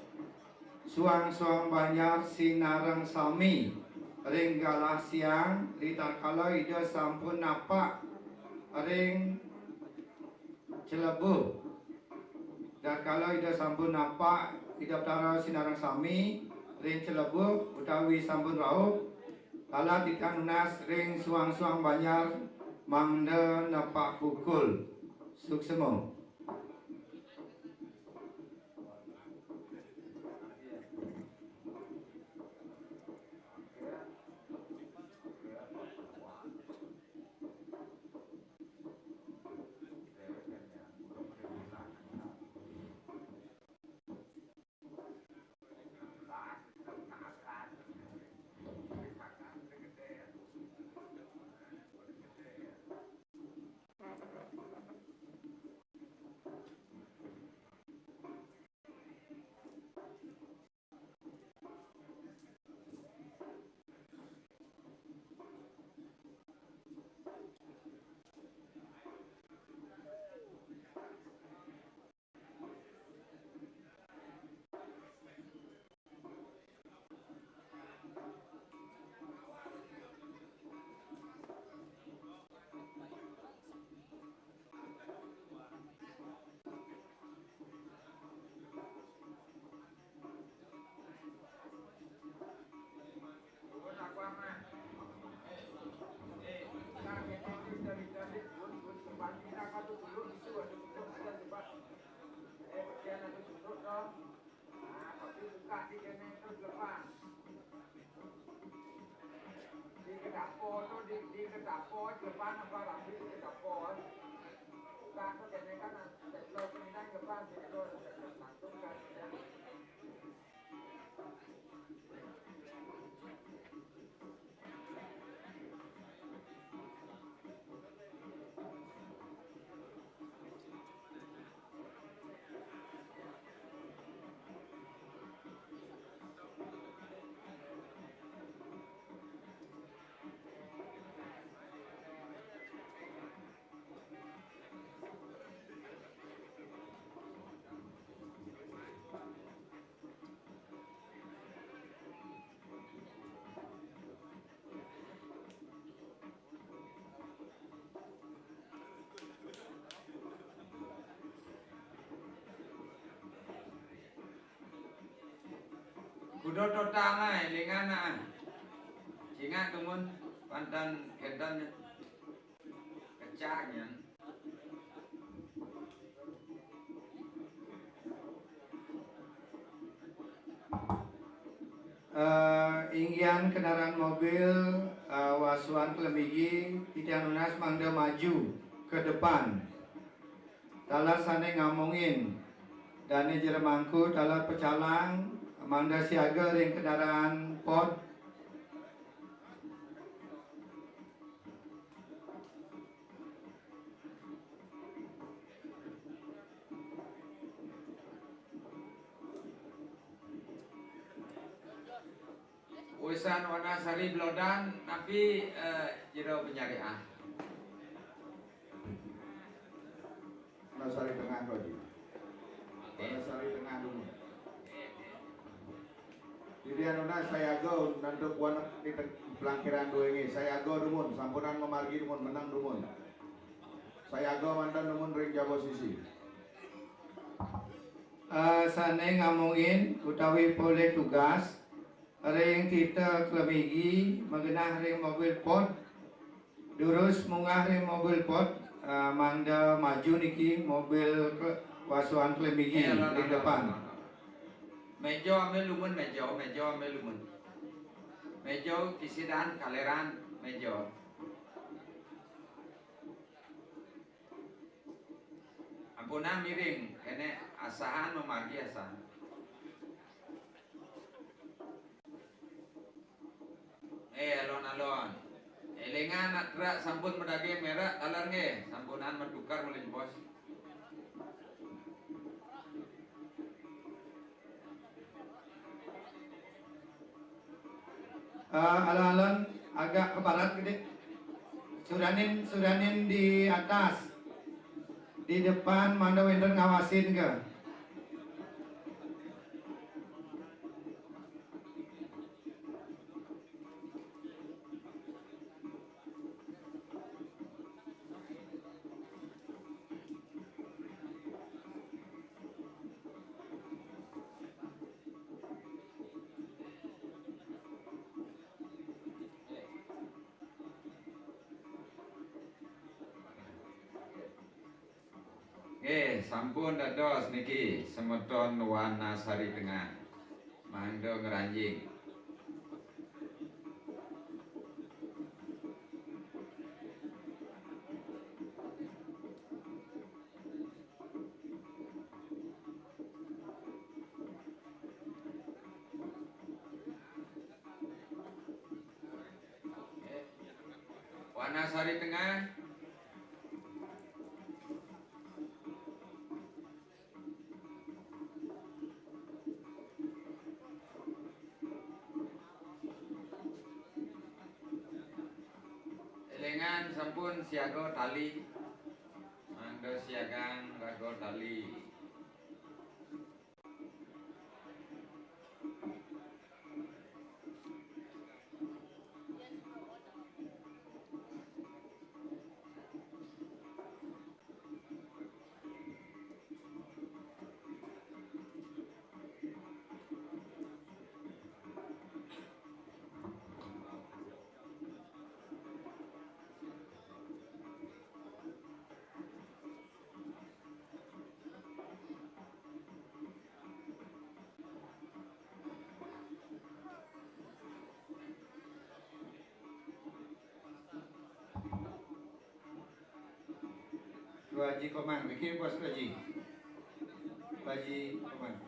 suang-suang banjar sinareng sami ring galah siang, ritatkala Ida sampun napak ring Celebuh. Tatkala Ida sampun napak Ida Betara sinareng sami ring Celebuh utawi sampun rauh, taler titiang nunas ring suang-suang banjar mangda nepak kukul. Suksema. Kene terus lepas. Di kedapur tu, di, di kedapur, depan apa lagi di kedapur? Bukan tu kene kan, tak perlu pindah depan, situ langsung kan. Kudu total ai, lingan ai. Cingak dumun pantan kentan kecangnya. Eh, inggian kendaraan mobil, eh, wasuan Klemigi, titiang nunas mangda maju ke depan. Taler sane ngamongin dane jero mangku, taler pecalang, mangda siaga ring kendaraan pot. Usan Wanasari Blodan, tapi, eh, jero penyariah. Wanasari Tengah, Pak Haji. Wanasari Tengah dulu. Jadi anu nah, sayaga nantuk buana di te-, pelangkiran dua ini. Sayaga dumun, sampunang mamargi dumun, menang dumun. Sayaga mantan dumun ring jaba sisi. Eh, sane ngamongin utawi polih tugas ring tita Klemigi magenah ring mobil pot. Durus munggah ring mobil pot, eh, mangda maju niki mobil ke-, wasuan Klemigi. Eh, anu, anu, anu, depan. Anu, anu. Meja ambil lumun, meja, meja ambil lumun. Meja kisidan kaleran meja. Ampunang miring, kene asahan mamargi asahan. Eh, alon-alon. Elingan, nak truk sampun madaging merek, taler nggih, sampunang matukar malih bos. Eh, alon-alon agak ke barat gede. Suranin, suranin di atas. Di depan mangda wenten ngawasin ke. Nggih, sampun dados niki semeton Wanasari Tengah. Mangda ngranjing. Wanasari Tengah. Elingan sampun siaga tali. Mangda siagang raga tali. Pak Haji Komang, niki bos Pak Haji. Pak Haji Komang.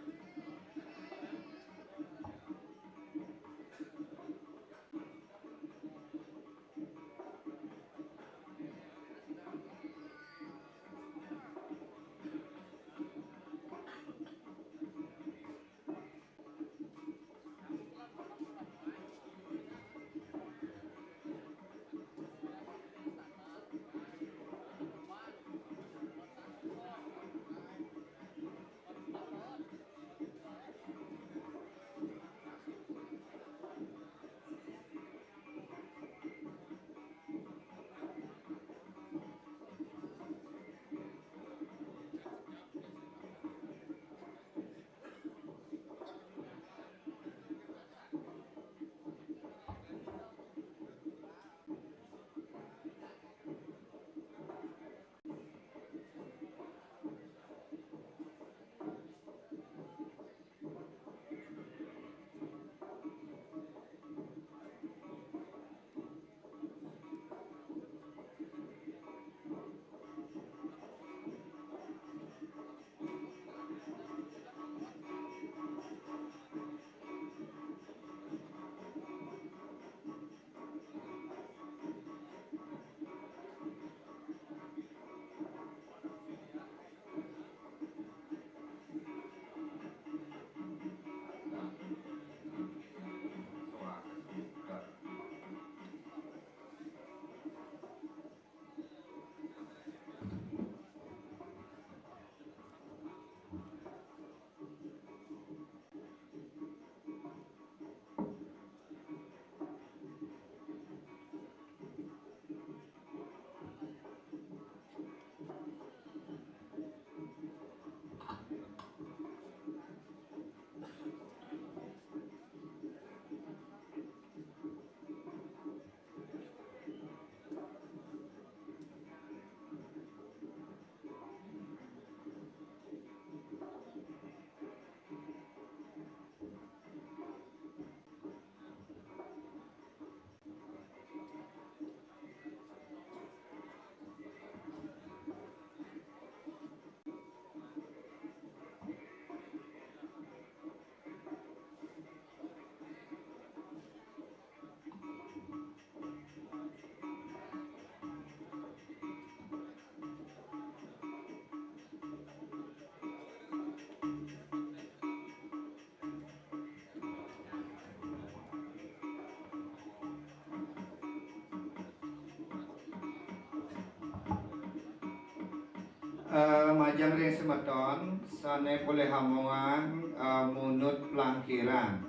Eh, majeng ring semeton, sane polih amongan, eh, munut plangkiran.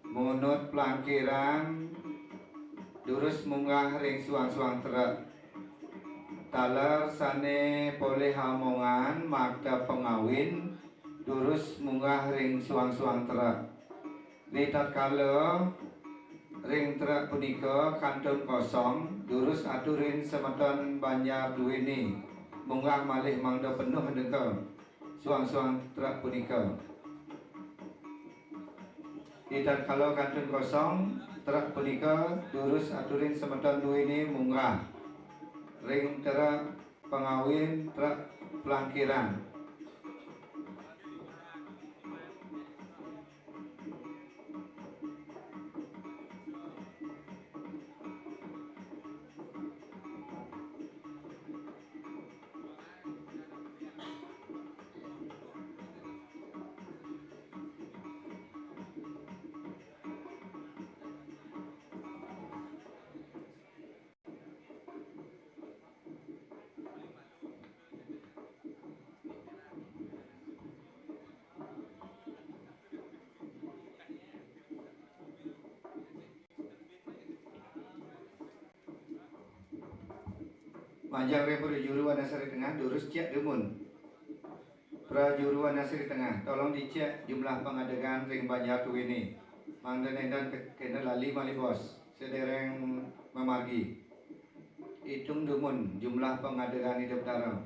Munut plangkiran, durus munggah ring suang-suang trek. Taler sane polih amongan makta pangawin, durus munggah ring suang-suang trek. Ritatkala ring trek punika kantun kosong, durus aturin semeton Banjar Duwini munggah malih mangda penuh neka suang-suang trek punika. Ritatkala kantun kosong, trek punika durus aturin semeton Duwini munggah ring trek pangawin, trek plangkiran. Majeng ring prajuru Wanasari Tengah, durus cek dumun. Prajuru Wanasari Tengah, tolong dicek jumlah pangadegan ring Banjar Duwini. Mangda nenten ke-, kena lali malih bos. Sedereng mamargi. Itung dumun jumlah pangadegan Ida Betara.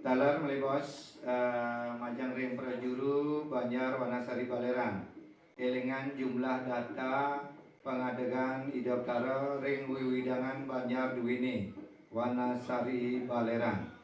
Taler malih bos, eh, majeng ring prajuru Banjar Wanasari Baleran. Elingang jumlah data pangadegan Ida Betara ring wiwidangan Banjar Dwini, Wanasari Baleran.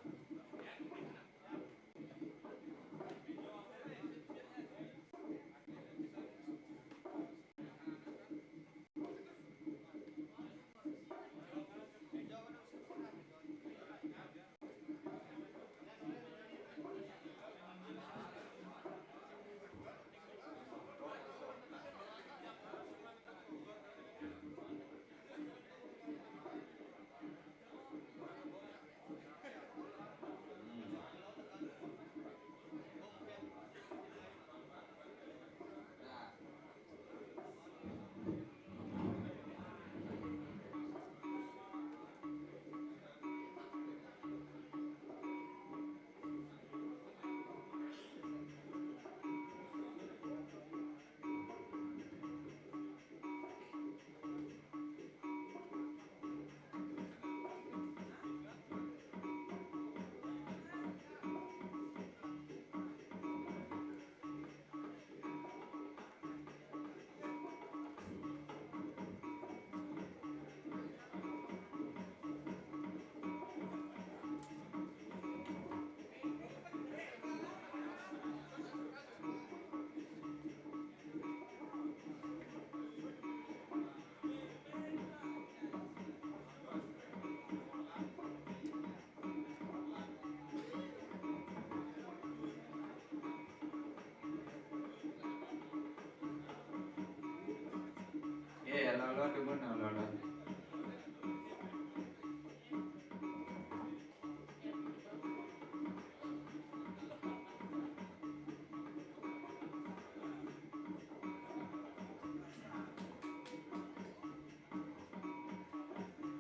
Nggih, ala-ala dumun, ala-ala.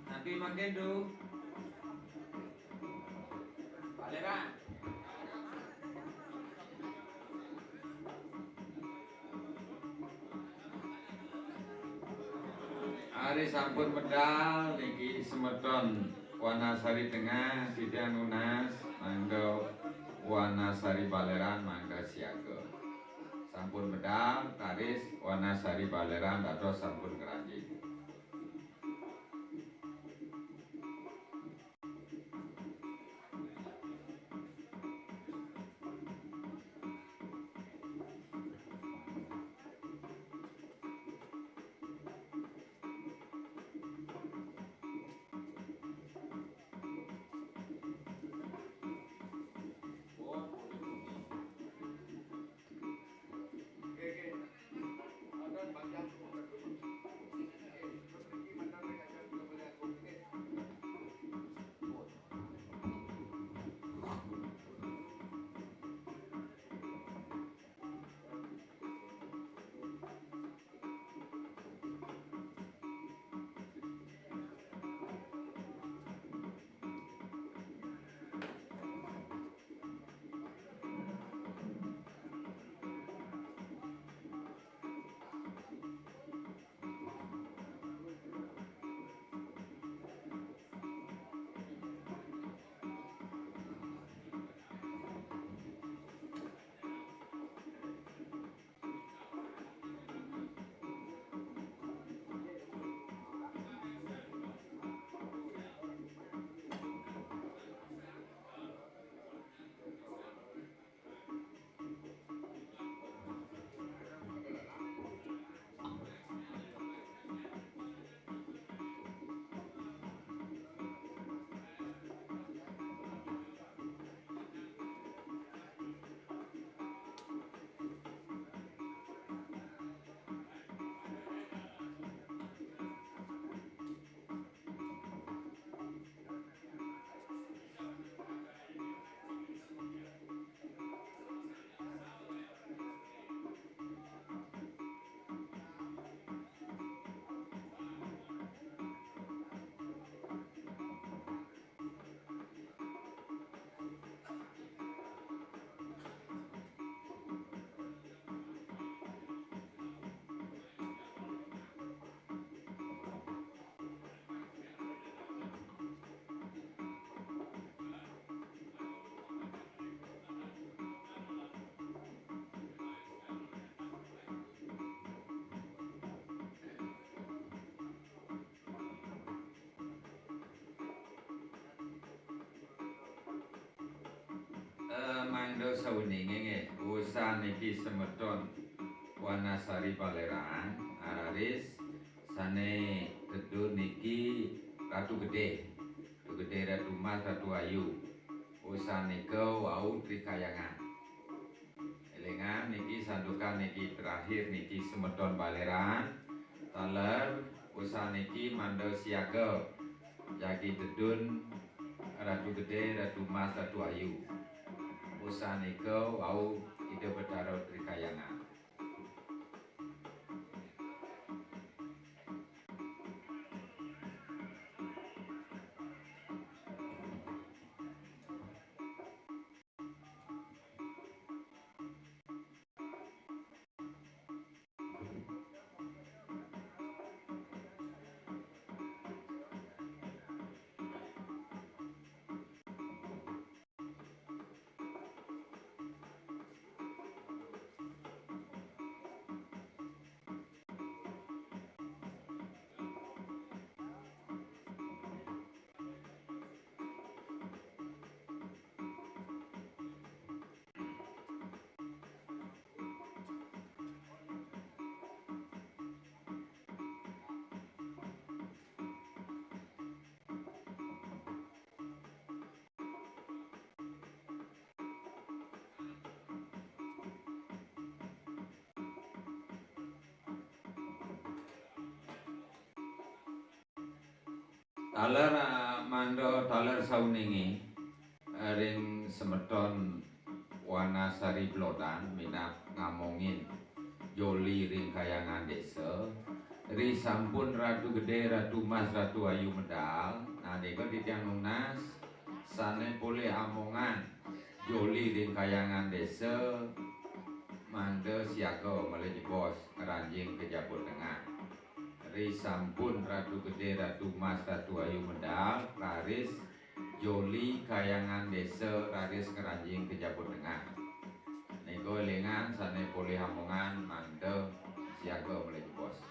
Napi mangkin, Du? Baleran. Ari sampun medal niki semeton Wanasari Tengah, titiang nunas, mangda Wanasari Baleran, mangda siaga. Sampun medal, taris Wanasari Baleran dados sampun ngranjing. Mangda sauningé nggih, wusan niki semeton Wanasari Baleran, raris sané tedun niki Ratu Gedé. Ratu Gedé, Ratu Mas, Ratu Ayu. Wusan nika wau Tri Kahyangan. Élingang niki santukan niki terakhir niki semeton Baleran. Taler wusan niki mangda siaga jagi tedun Ratu Gedé, Ratu Mas, Ratu Ayu. Wusan nika wau Ida Betara Tri Kahyangan. Taler, ah, mangda taler sauningé, eh, ring semeton Wanasari Blodan minab ngamongin joli ring Kahyangan Désa. Ri sampun Ratu Gedé, Ratu Mas, Ratu Ayu medal. Nah, nika titiang nunas sané polih amongan joli ring Kahyangan Désa, mangda siaga malih jebos ngranjing ka Jabut Tengah. Ri sampun Ratu Gedé, Ratu Mas, Ratu Ayu medal, raris joli Kahyangan Désa, raris ngranjing ka Jabut Tengah. Nika élingang sané polih amongan mangda siaga malih jebos.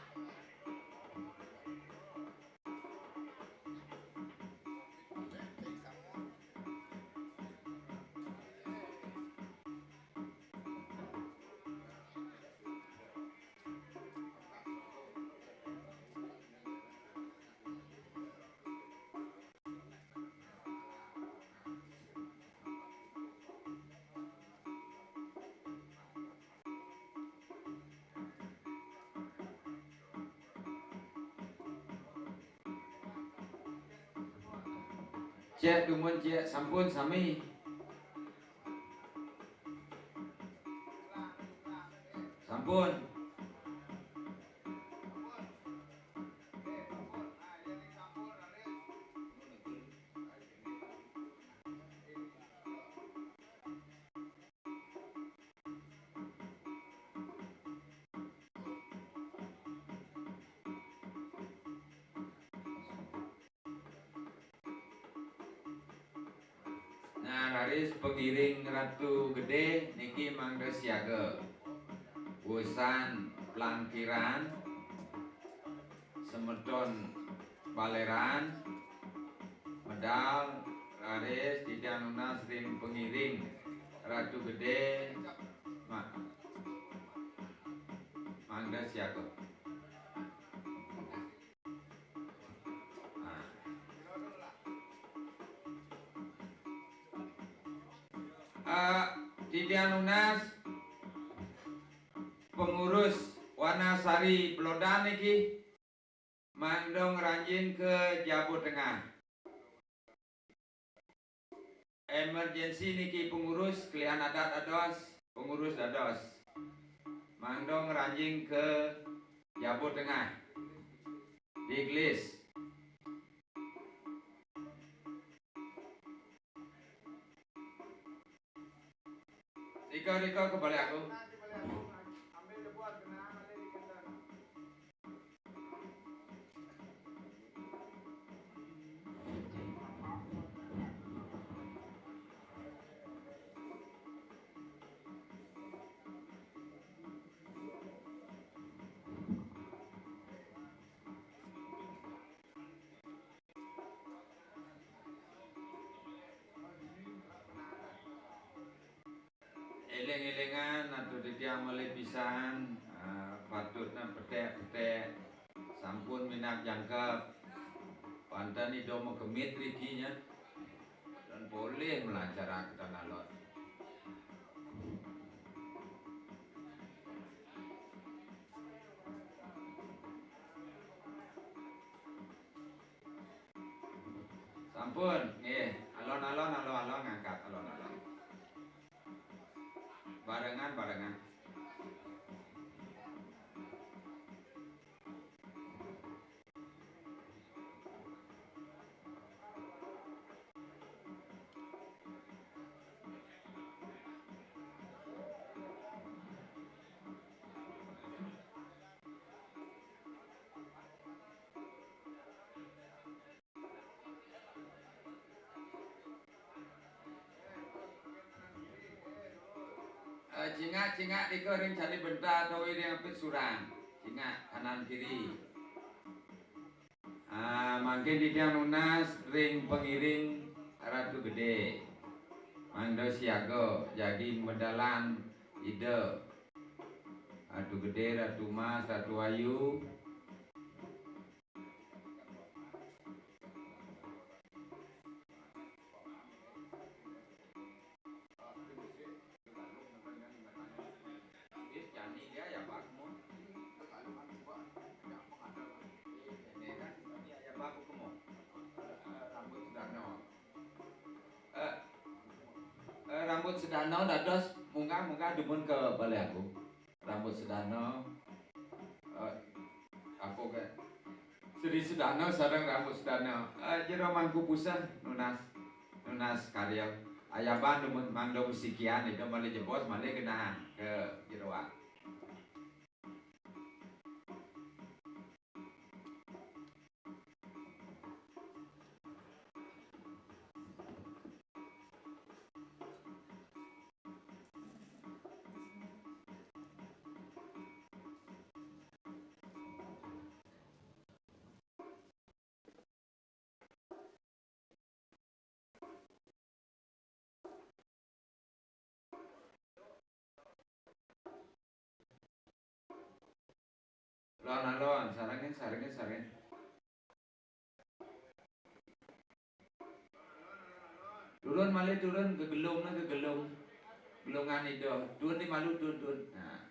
Cek, dumun, cek, sampun sami. Sampun. Nah, raris pangiring Ratu Gedé niki mangda siaga. Wusan plangkiran semeton Baleran medal, raris titiang nunas ring pangiring Ratu Gedé, ma-, mangda siaga. Nah. Eh, titiang nunas pengurus Wanasari Blodan niki mangda ngranjing ka Jabut Tengah. Emergency niki pengurus, kelian adat dados, pengurus dados. Mangda ngranjing ka Jabut Tengah. Diglis. Rika, Rika, kebalik aku. Éling-élingan, atur titiang malih pisan, ah, patutna petek-petek. Sampun minab jangkep. Wantah Ida makemit riki nya. Dan polih melancarake tan alon. Sampun, nggih. Alon-alon, alon-alon ngangkat, alon-alon. Barengan, barengan. Eh, cingak, cingak nika ring Candi Benta utawi ring apit surang. Cingak kanan kiri. Ah, mangkin titiang nunas ring pangiring Ratu Gede. Mangda siaga jagi medalan Ida. Ratu Gede, Ratu Mas, Ratu Ayu. Eh, eh, Rambut Sedana dados munggah-munggah dumun ka Balé Agung. Rambut Sedana, eh, apa ke? Sri Sedana sareng Rambut Sedana. Eh, Jero Mangku Puseh nunas, nunas karya. Ayaban dumun mangda masikian, Ida malih jebos, malih genah ka jeroan. Alon-alon, sarengin, sarengin, sarengin. Turun malih, turun, gegelungna gegelung. Gelungan Ida. Turun di malu, turun, turun. Nah.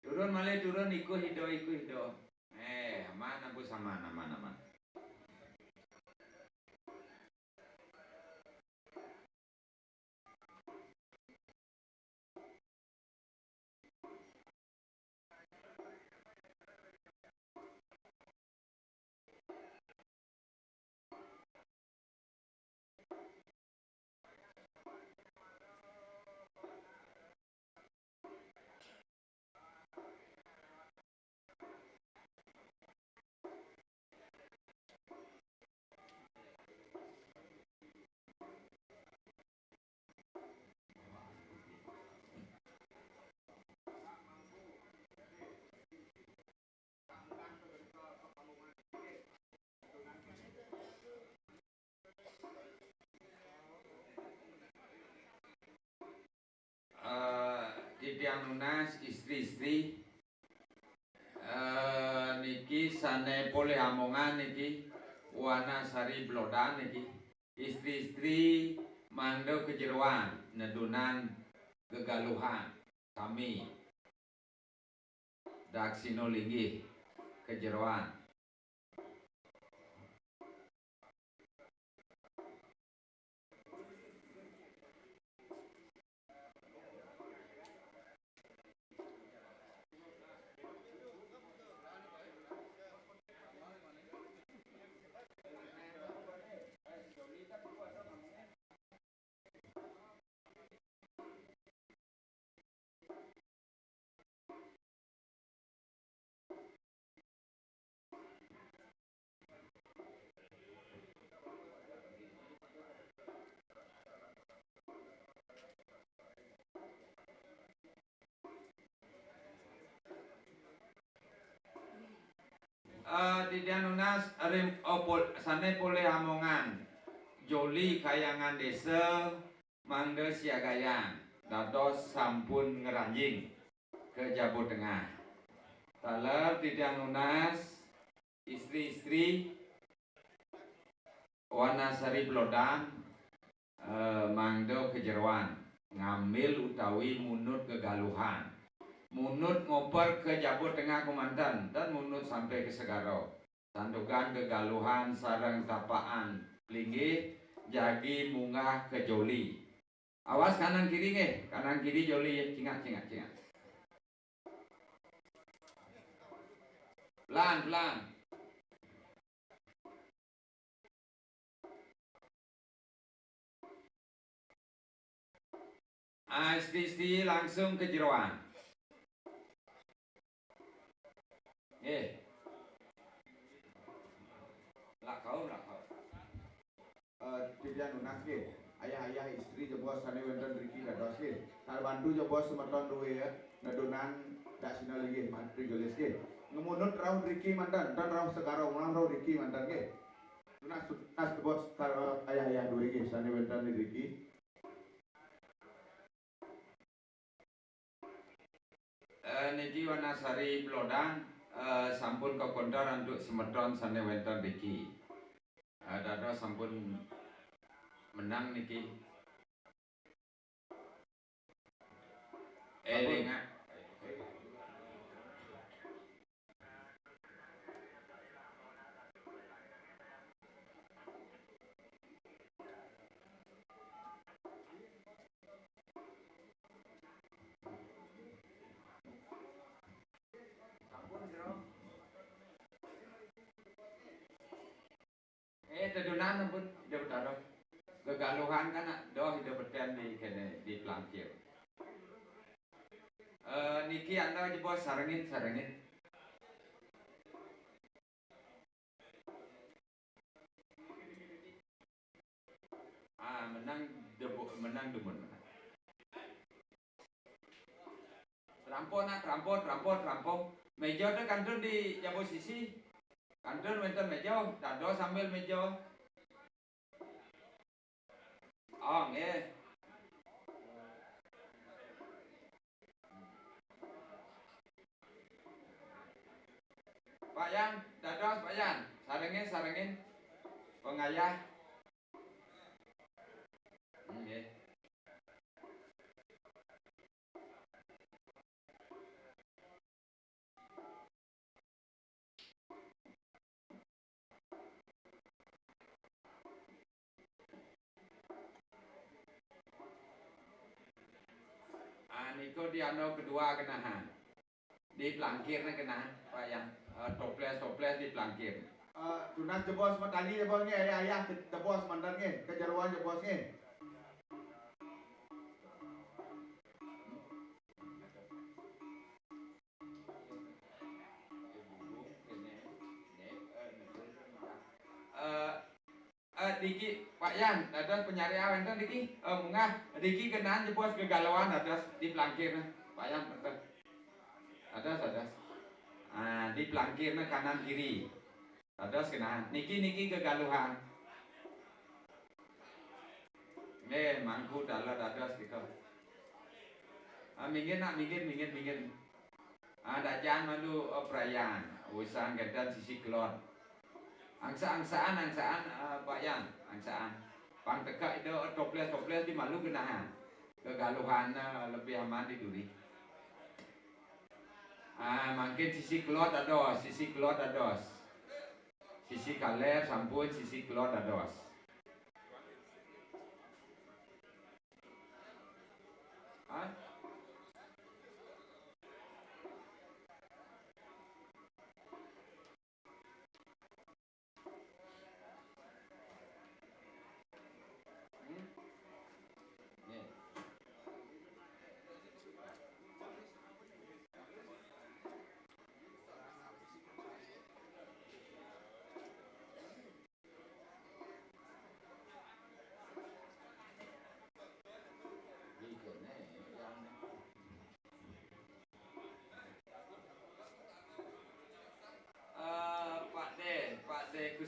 Turun malih, turun, ikuh Ida, ikuh Ida. Eh, aman, ampun, aman, aman, aman. Eh, titiang nunas istri-istri, eh, niki sané polih amongan niki, Wanasari Blodan niki. Istri-istri mangda ka jeroan nedunan gegaluhan sami. Daksina linggih ka jeroan. Eh, titiang nunas ring, eh, pol-, sané polih amongan. Joli kayangan désa, mangda siagayang. Dados sampun ngranjing ka Jabut Tengah. Taler titiang nunas istri-istri Wanasari Blodan, eh, mangda ka jeroan, ngambil utawi munut gegaluhan. Munut ngoper ka Jabut Tengah kémanten, tan munut sampai ka segara. Santukan gegaluhan sareng tapakan linggih jagi munggah ka joli. Awas kanan kiri nggih, kanan kiri joli, cingak, cingak, cingak. Pelan, pelan. Ah, istri-istri langsung ka jeroan. Nggih. Lakau, lakau. Eh, titiang nunas nggih. Ayah-ayah istri jebos sané wénten riki dados nggih. Sarbantu jebos semeton duwé ya. Nedunan daksina linggih mantri gelis nggih. Ngemunut rauh riki manten, ten rauh segara, mulang rauh riki manten nggih. Nunas, nunas jebos sar-, ayah-ayah duwé nggih sané wénten riki. Eh, niki Wanasari Blodan, eh, sampun kakontor antuk semeton sané wénten riki. Eh, dados sampun menang niki. Élinga. Eh, tedunan ampun, Ida Betara. Gegaluhan kan doh Ida beten di kéné, di plangkir. Eh, niki anda jebos sarengin, sarengin. Ah, menang debu-, menang demen, menang. Trampo nak, trampo, trampo, trampo. Méja té kantun di jaba sisi. Kantun wénten méja, dados sambil méja. Oh, nggih. Pak Yan, dados Pak Yan. Sarengin, sarengin. Pengayah. Nggih. Ah, nika di anu kedua kenahan. Di plangkirné kenahan, Pak Yan. Eh, toples, toples di plangkir. Eh, tunas jebos matali jebos nggih, ayah, ayah jebos manten nggih, kejeroan jebos nggih. Eh, eh, diki, Pak Yan, dados panyariah wénten diki, eh, munggah, diki kenahan jebos gegaluhan dados di plangkir, Pak Yan, dados. Dados, dados. Ah, di plangkirné kanan kiri. Dados kenahan. Niki, niki gegaluhan. Nggih, mangku dalah dados nika. Ah, minggir nak, minggir, minggir, minggir. Ah, dajan malu, eh, prayan. Usan genten sisi kelod. Angsa-angsaan, angsaan, eh, Pak Yan, angsaan. Pang teka ida, eh, toples-toples di malu kenahan. Gegaluhan, eh, lebih aman di duri. Ah, mangkin sisi kelod dados, sisi kelod dados. Sisi kaler sampun, sisi kelod dados. Hah?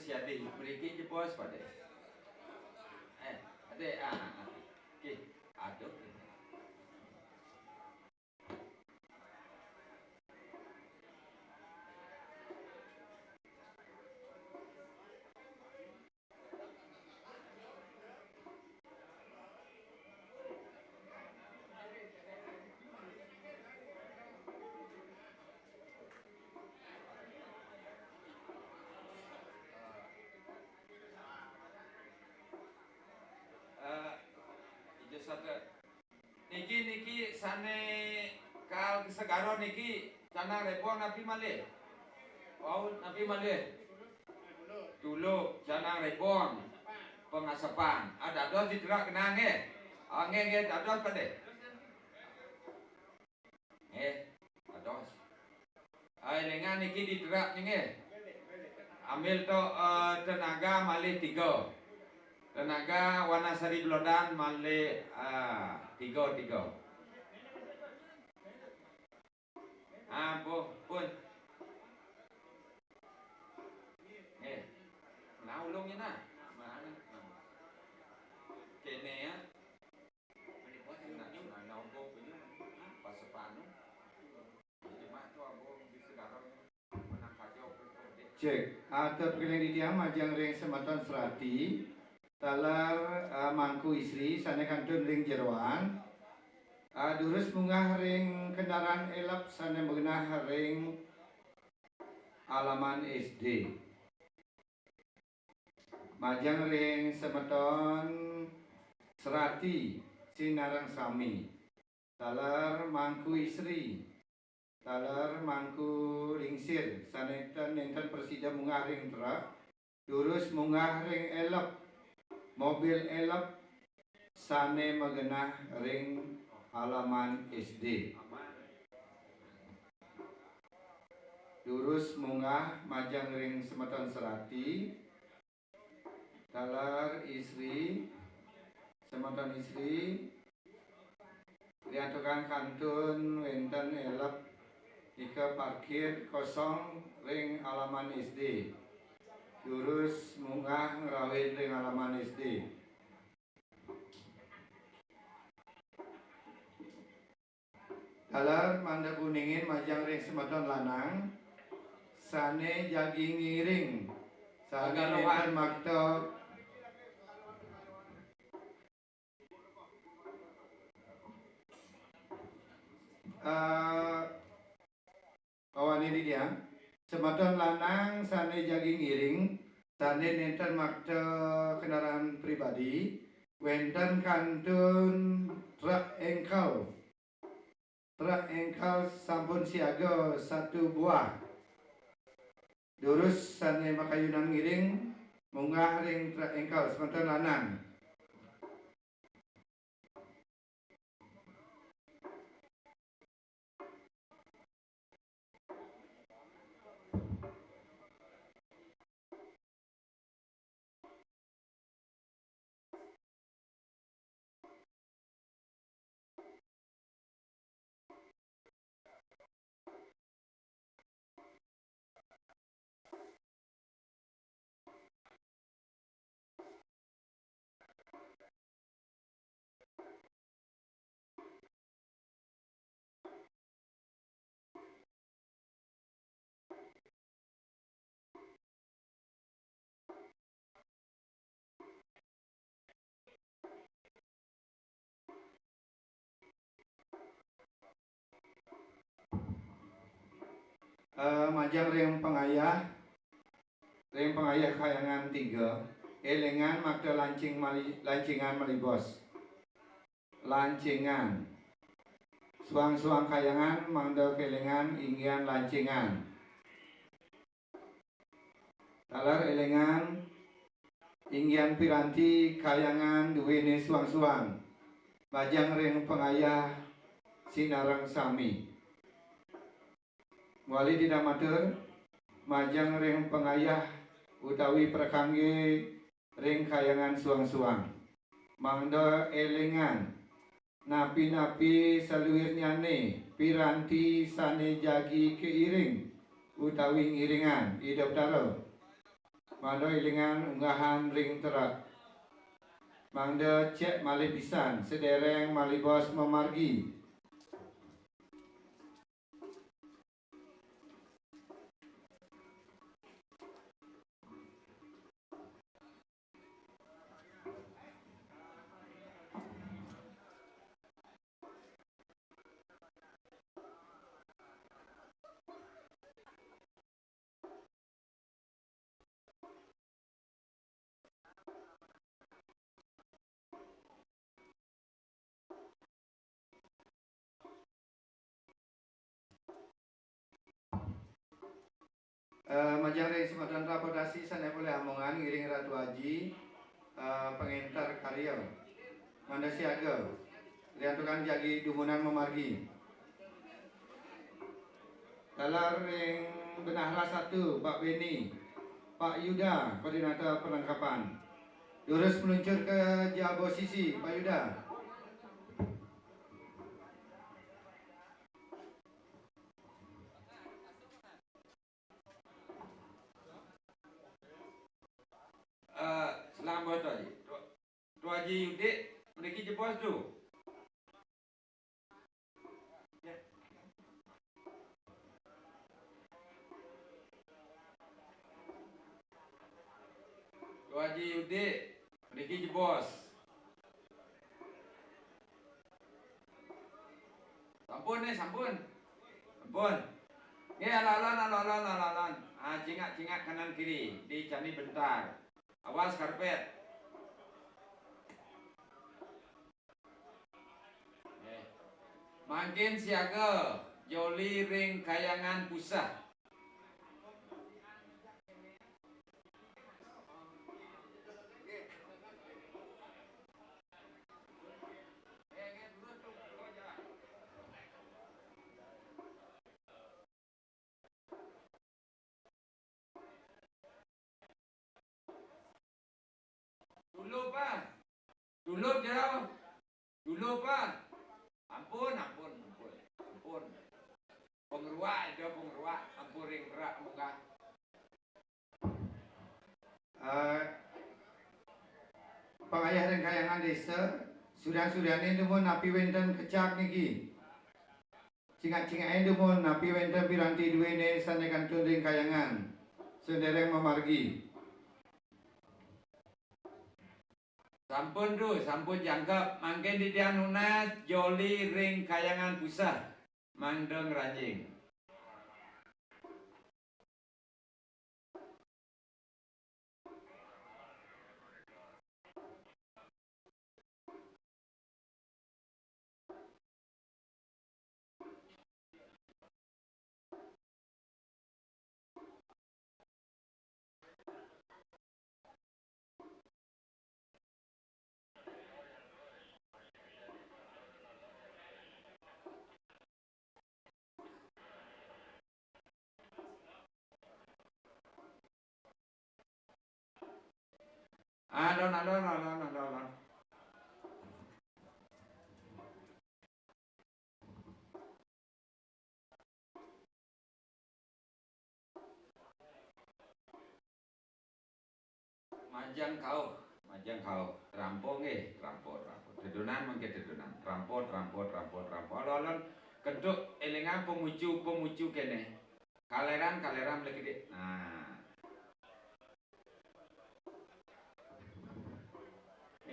Siadi, mriki jebos pade. Eh, ade, ah, ah, ah. Oke, aduh. Eh, ijazah. Niki, niki sane kal segara niki Canang Rebon napi malih? Wau napi malih? Tuluk Canang Rebon. Pengasepan. Ah, dados diterak genah nggih. Ah, nggih, nggih, dados pade. Nggih, dados. Ah, elingan niki diterak nggih. Ambil to, eh, Tenaga malih tiga. Tenaga Wanasari Belodan malih, ah, tiga, tiga. Ah, boh, pun. Nggih. Nah, ulung ya, nah. Nah, nah. Kene ya. Nah, nah, nah, ulung ini, nah, pas sepanu. Cek, atur pakiring titiang majeng ring semeton serati, taler, eh, Mangku Isri sane kantun ring jeroan, eh, durus munggah ring kendaraan elep sane magenah ring alaman S D. Majeng ring semeton serati sinareng sami, taler Mangku Isri, taler Mangku Lingsir, sane ten-, nenten prasida munggah ring trek, durus munggah ring elep, mobil elep sane magenah ring halaman S D. Durus munggah majeng ring semeton serati, taler Isri, semeton Isri, riantukan kantun wenten elep ika parkir kosong ring alaman S D. Durus munggah ngrauhin ring alaman S D. Taler mangda kuningin majeng ring semeton lanang sane jagi ngiring, sane nenten makta, eh, Pawane titiang, semeton lanang sane jagi ngiring, sane nenten makta kendaraan pribadi, wenten kantun trek engkel. Trek engkel sampun siaga satu buah. Durus sane makayunan ngiring, munggah ring trek engkel semeton lanang. Eh, majeng ring pangayah, ring pangayah Kahyangan tiga, elingan makta lancing mali-, lancingan malih bos. Lancingan. Suang-suang Kahyangan mangda kelingan inggihan lancingan. Taler elingan, inggihan piranti Kahyangan duwene suang-suang, majeng ring pangayah sinareng sami. Mawali titiang matur, majeng ring pangayah utawi prakangge ring Kahyangan suang-suang. Mangda elingan, napi-napi saluirnyane piranti sane jagi kairing utawi ngiringan Ida Betara. Mangda élingang unggahan ring terak. Mangda cek malih pisan, sadéréng malih bos mamargi. Eh, majeng ring semeton transportasi sané polih amongan ngiring Ratu Aji, eh, pangénter karya. Mangda siaga, riantukan jagi dumunan mamargi. Taler ring Benahra satu, Pak Beni, Pak Yuda, koordinator perlengkapan. Durus meluncur ke jaba sisi, Pak Yuda. Eh, selamat, Tuan Haji. Tuan Haji Yudik, mriki jebos tu. Tuan Haji Yudik, mriki jebos. Sampun, eh, sampun. Sampun. Nggih, alon-alon, alon-alon, alon-alon. Ah, cingak-cingak kanan kiri, di candi bentar. Awas karpet. Nggih. Mangkin siaga, Joli ring Kayangan Puseh. Tulup, ah. Tulup, jero. Tulup, ah. Ampun, ampun, ampun. Ampun. Pangruak, ada pangruak. Ampun ring rak munggah. Eh, pangayah ring Kayangan Désa, sudan-sudané dumun napi wénten kecap niki. Cingak-cingakin dumun napi wénten piranti duéné sané kantun ring Kayangan, sadéréng mamargi. Sampun, Du, sampun jangkep. Mangkin titiang nunas Joli ring Kayangan Puseh, mangda ngranjing. Alon, alon, alon, alon, alon. Majeng kauh, majeng kauh. Rampung nggih, rampung, rampung. Dedunan mangke dedunan. Rampung, rampung, rampung, rampung. Alon-alon keduk élingang pamuju, pamuju kéné. Kaleran, kaleran, beli gedé. Nah.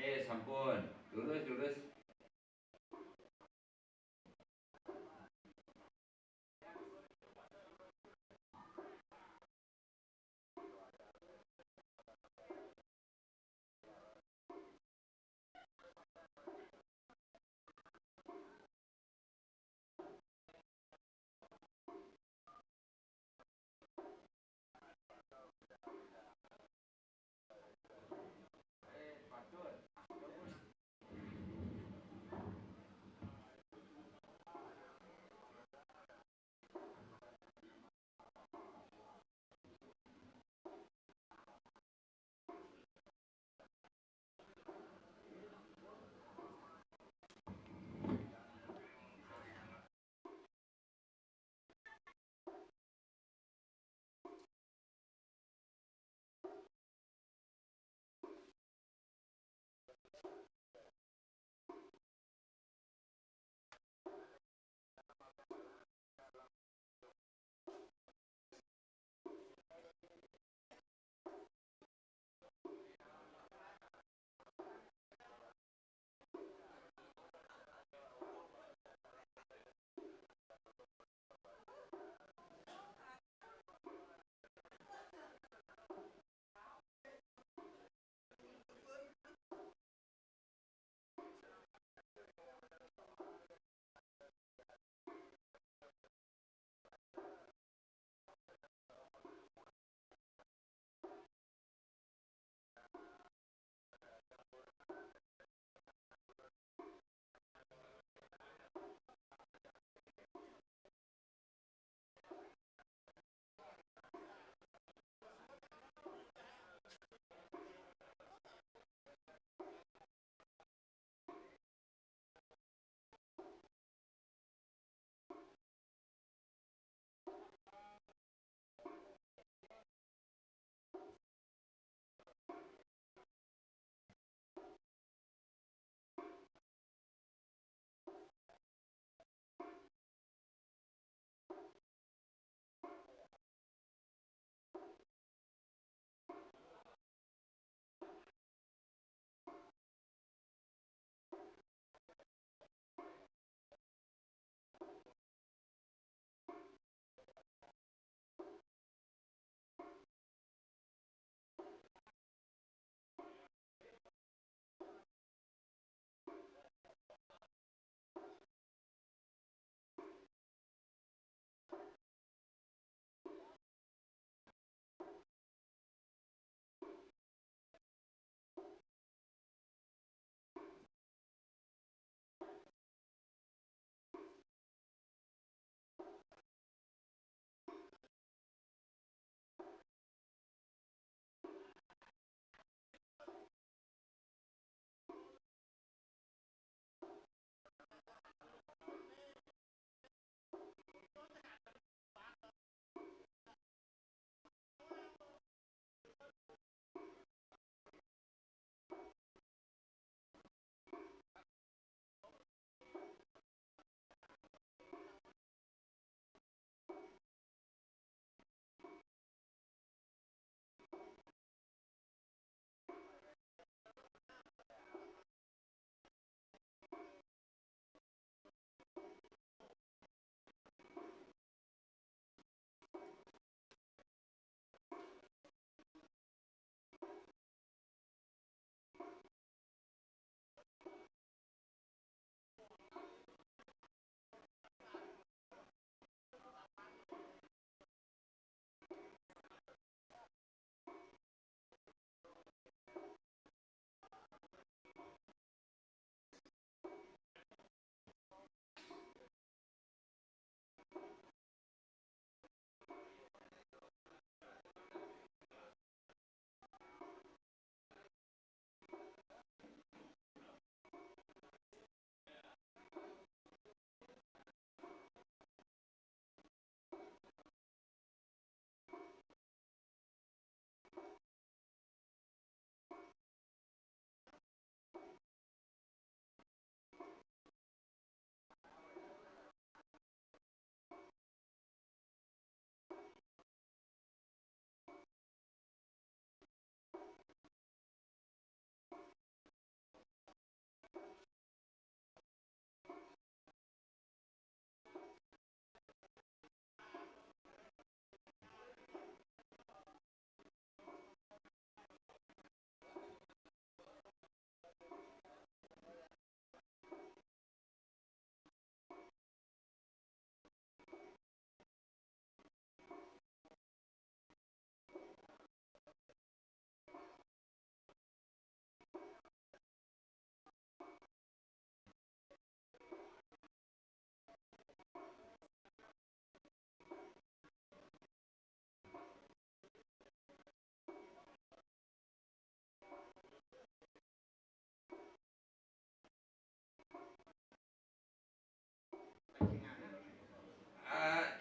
Eh, sampun. Lurus, lurus.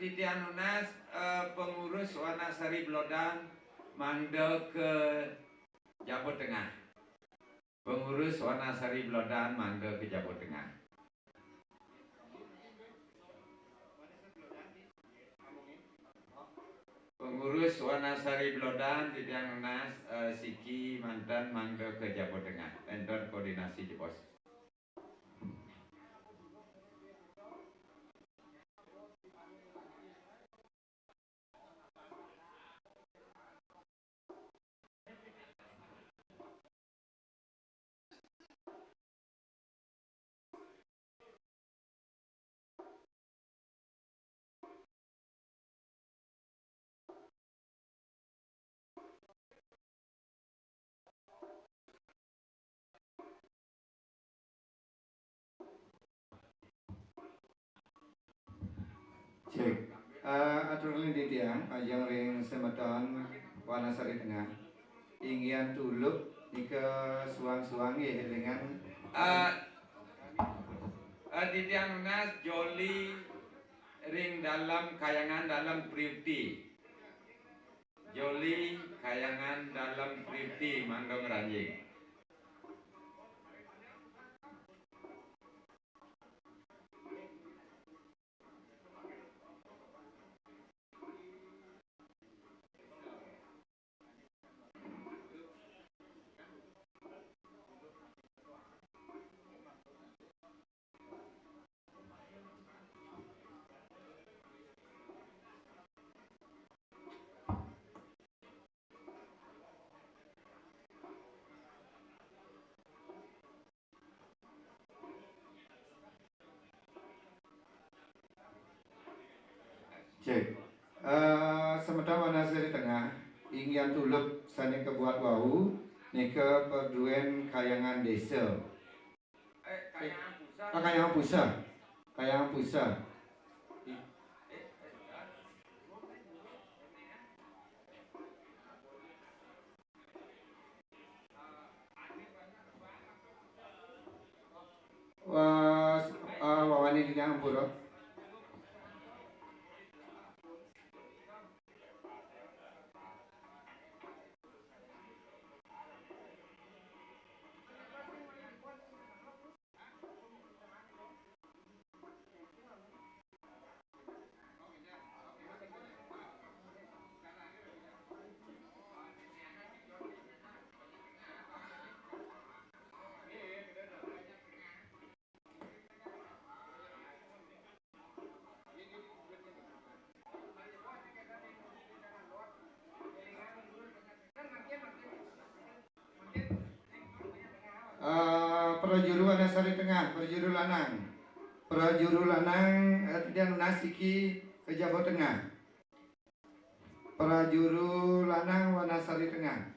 Titiang nunas, eh, pengurus Wanasari Blodan mangda ka Jabut Tengah. Pengurus Wanasari Blodan mangda ka Jabut Tengah. Pengurus Wanasari Blodan titiang nunas, eh, siki manten mangda ka Jabut Tengah. Enten koordinasi jebos. Cek. Eh, atur ring titiang, majeng ring semeton Wanasari Tengah. Inggian Tulup nika suang-suang nggih ringan. Eh, eh, titiang nunas Joli ring Dalem Kayangan Dalem Priuti. Joli Kayangan Dalem Priuti mangda ngranjing. Cek. Eh, semeton Wanasari Tengah, inggian Tulup sane kabuat wau nika paduen kayangan desa. Eh, Kayangan Puseh. Ah, Kayangan Puseh. Kayangan Puseh. Wah, eh, wawane titiang ampura. Eh, prajuru Wanasari Tengah, prajuru lanang. Prajuru lanang, eh, titiang nunas siki ka Jabut Tengah. Prajuru lanang Wanasari Tengah.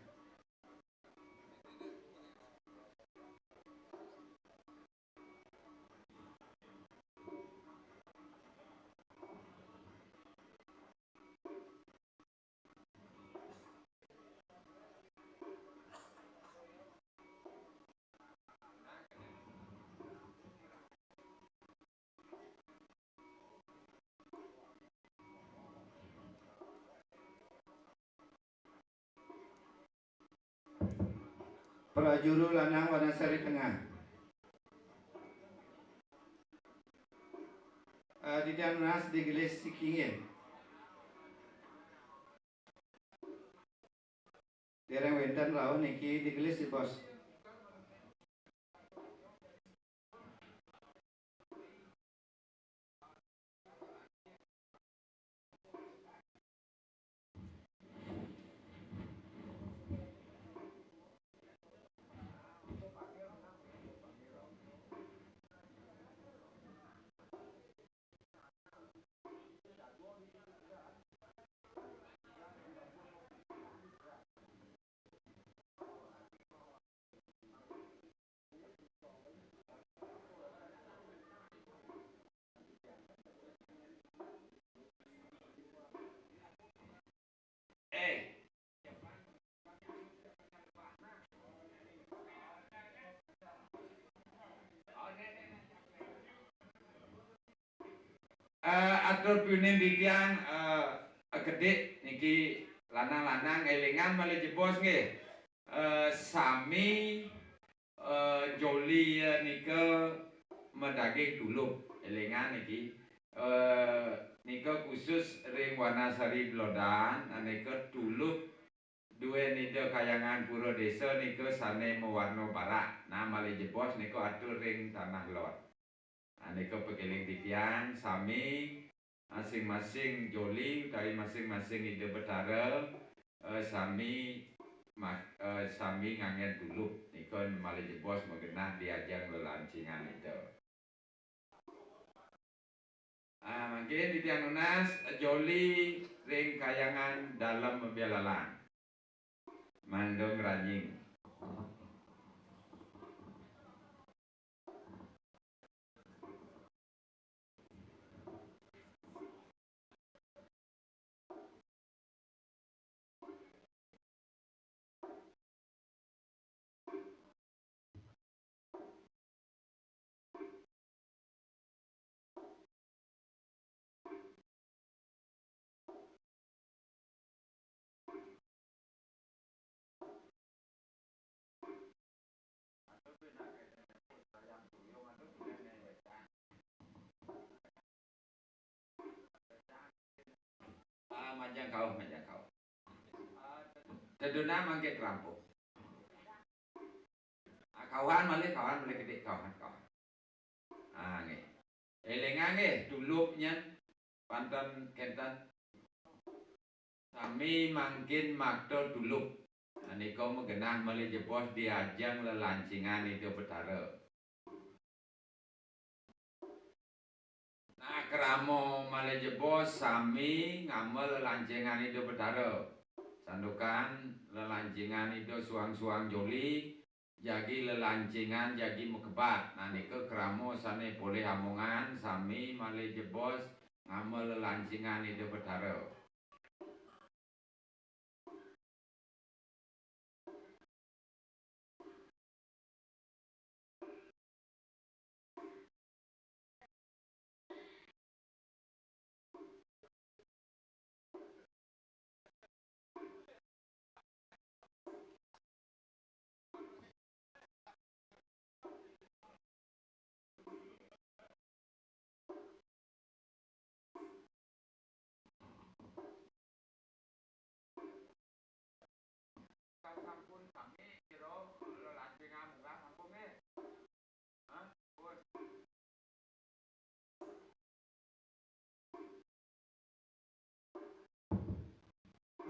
Prajuru lanang Wanasari Tengah. Eh, titiang nunas digelis siki nggih. Dereng wenten rauh niki digelis, Bos. Eh, atur piuning titiang, eh, kedik niki lanang-lanang élingang malih jebos nggih. Eh, sami, eh, joli, eh, nika madaging tulup, élingang niki. Eh, nika khusus ring Wanasari Blodan, nika tulup duén Ida Kahyangan Pura Désa nika sané mawarna barak. Nah, malih jebos nika atur ring Tanah Lot. Nah, nika pakéling titiang sami masing-masing joli utawi masing-masing Ida Betara, eh, sami ma-, eh, sami nganggén tulup. Nika malih jebos magenah di ajeng lelancingan Ida. Ah, mangkin titiang nunas joli ring Kahyangan Dalem Bialalang. Mangda ngranjing. Ah, majeng kauh, majeng kauh. Ah, tedunan mangkin rampung. Ah, kauhan malih, kauhan malih kedik, kauhan, kauhan. Ah, nggih. Élingang nggih, tulup nyen panten kénten. Sami mangkin makta tulup. Nah, nika magenah malih jebos di ajeng lelancingan Ida Betara. Nah, krama malih jebos sami ngamel lelancingan Ida Betara. Santukan lelancingan Ida suang-suang joli, jagi lelancingan jagi makebat. Nah, nika krama sané polih amongan, sami malih jebos ngamel lelancingan Ida Betara. Sampun sami kira lelancingan munggah sampun nggih? Hah? Pun.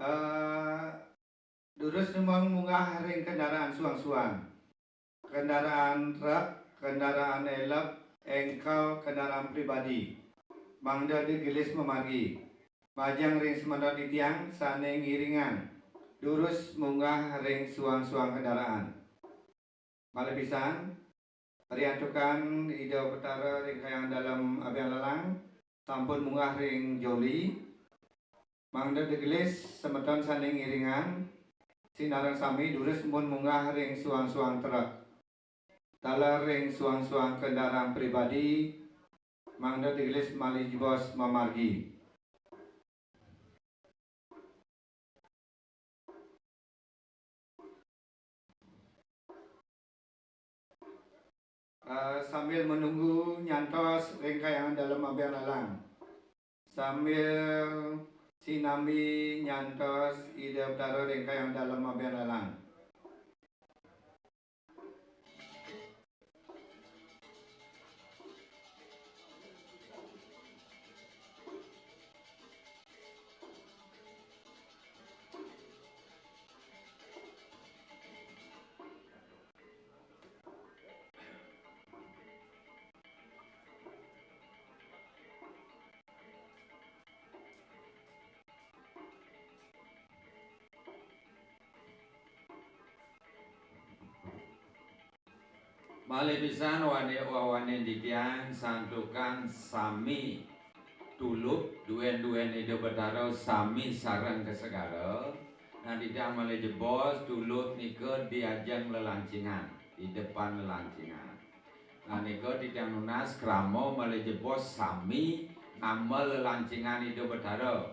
Eh, durus numbang munggah ring kendaraan suang-suang. Kendaraan truk, kendaraan elep, engkel, kendaraan pribadi. Mangda digelis mamargi. Majeng ring semeton titiang sané ngiringang. Durus munggah ring suang-suang kendaraan. Malih pisan, riantukan Ida Betara ring Kahyangan Dalem Abian Lalang, sampun munggah ring joli, mangda digelis semeton sané ngiringang, sinareng sami durus mun munggah ring suang-suang truk. Taler ring suang-suang kendaraan pribadi, mangda digelis malih jebos mamargi. Eh, sambil menunggu nyantos ring Kahyangan Dalem Abian Lalang. Sambil sinambi nyantos Ida Betara ring Kahyangan Dalem Abian Lalang. Malih pisan wané wawanin titiang santukan sami tulup, duén-duén Ida Betara sami sareng ka segara. Nah, titiang malih jebos tulup nika di ajeng lelancingan, di depan lelancingan. Nah, nika titiang nunas krama malih jebos sami ngamel lelancingan Ida Betara.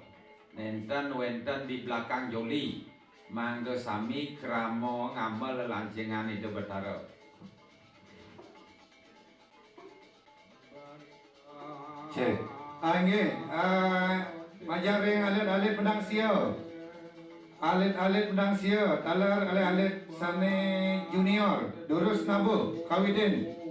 Nenten wenten di belakang joli. Mangga sami krama ngamel lelancingan Ida Betara. Cek. Ah, inggih. Ah, majeng ring alit-alit pedang sia. Alit-alit pedang sia, taler alit-alit sane junior, durus nabuh, kawitin.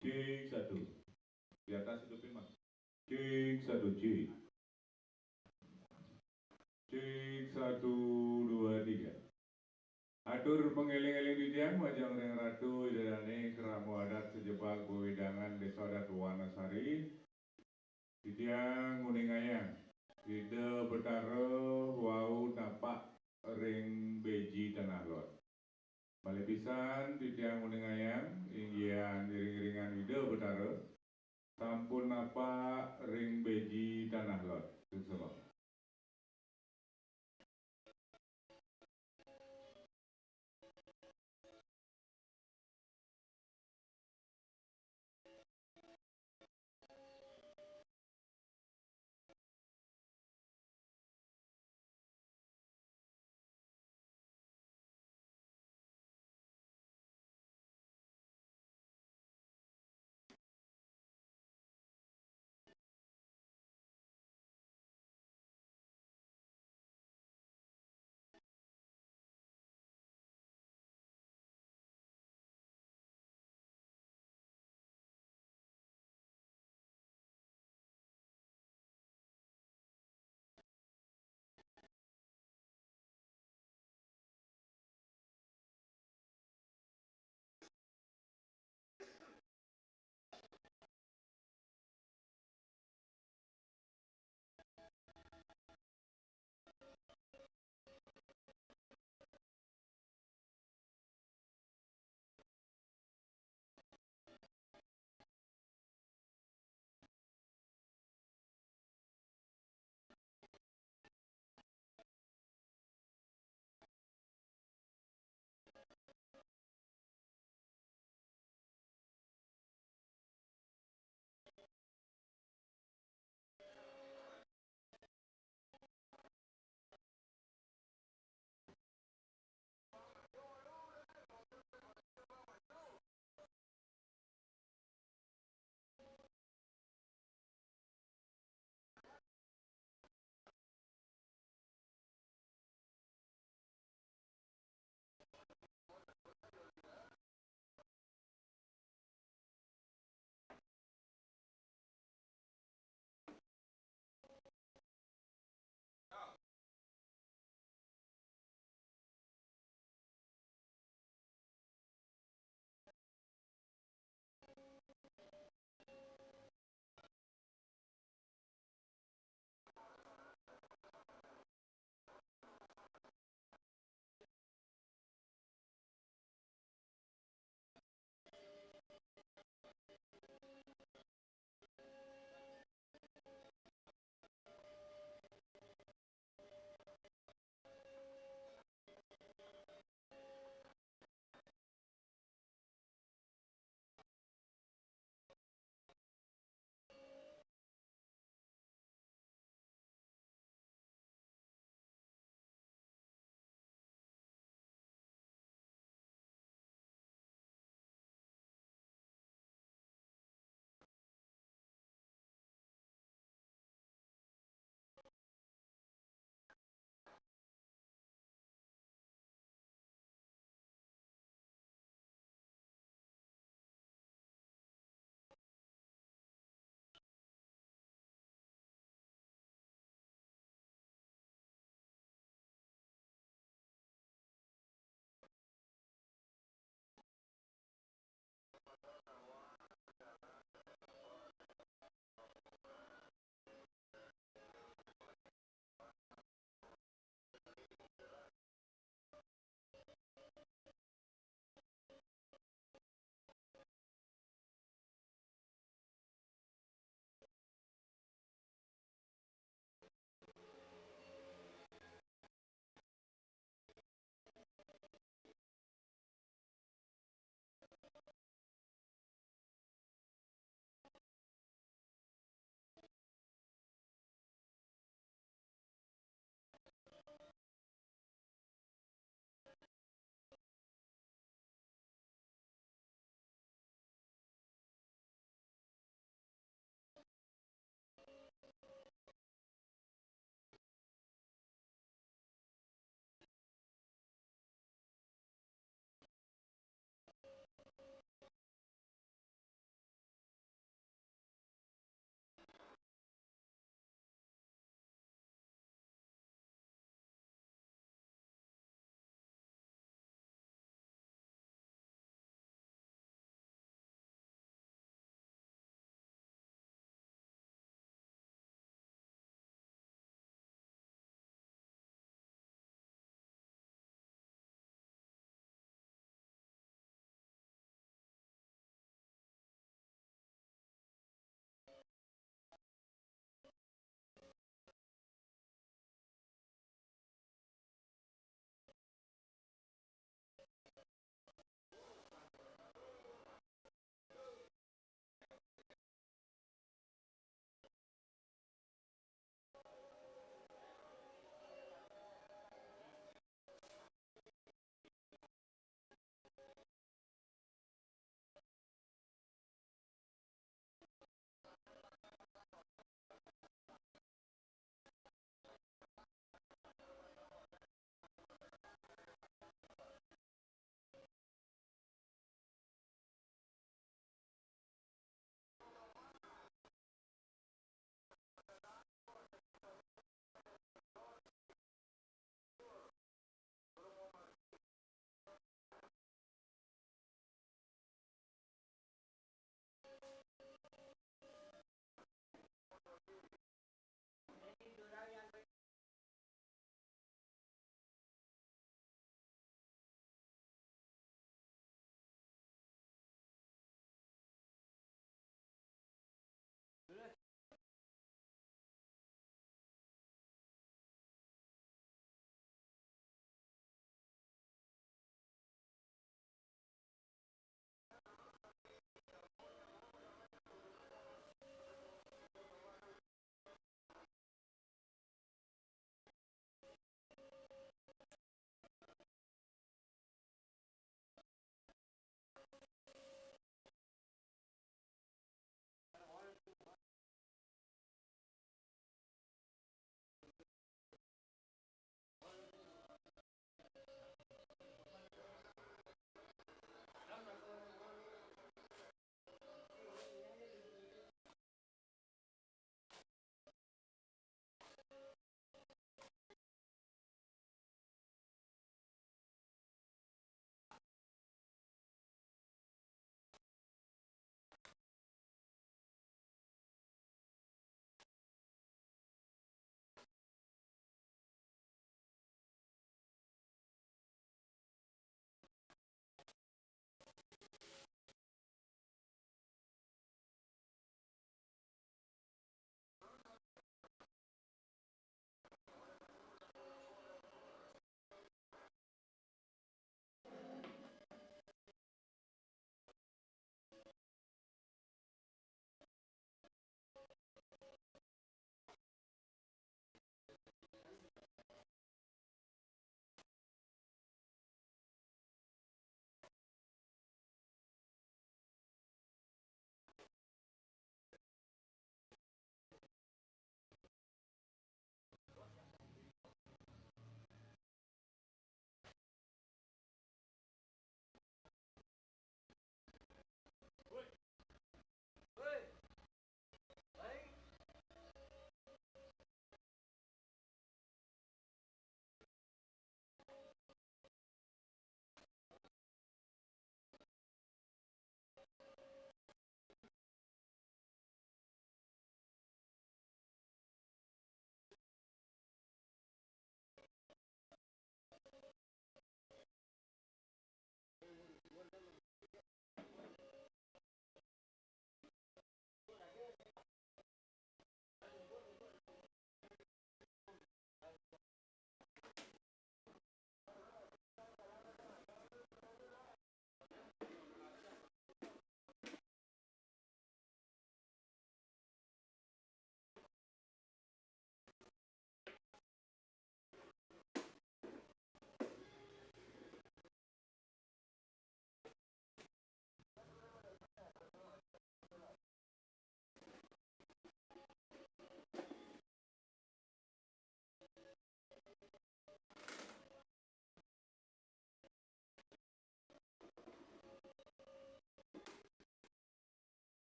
Cek satu. Di atas hidupin, Mas. Cek satu, cek. Cek satu, dua, tiga. Atur pangéling-éling titiang, majeng ring Ratu Ida Dané, krama adat sajebag wewidangan Désa Adat Wanasari. Titiang nguningayang Ida Betara wau napak ring beji Tanah Lot. Malih pisan titiang nguningayang inggihan iring-iringan Ida Betara sampun napak ring beji Tanah Lot. Suksma.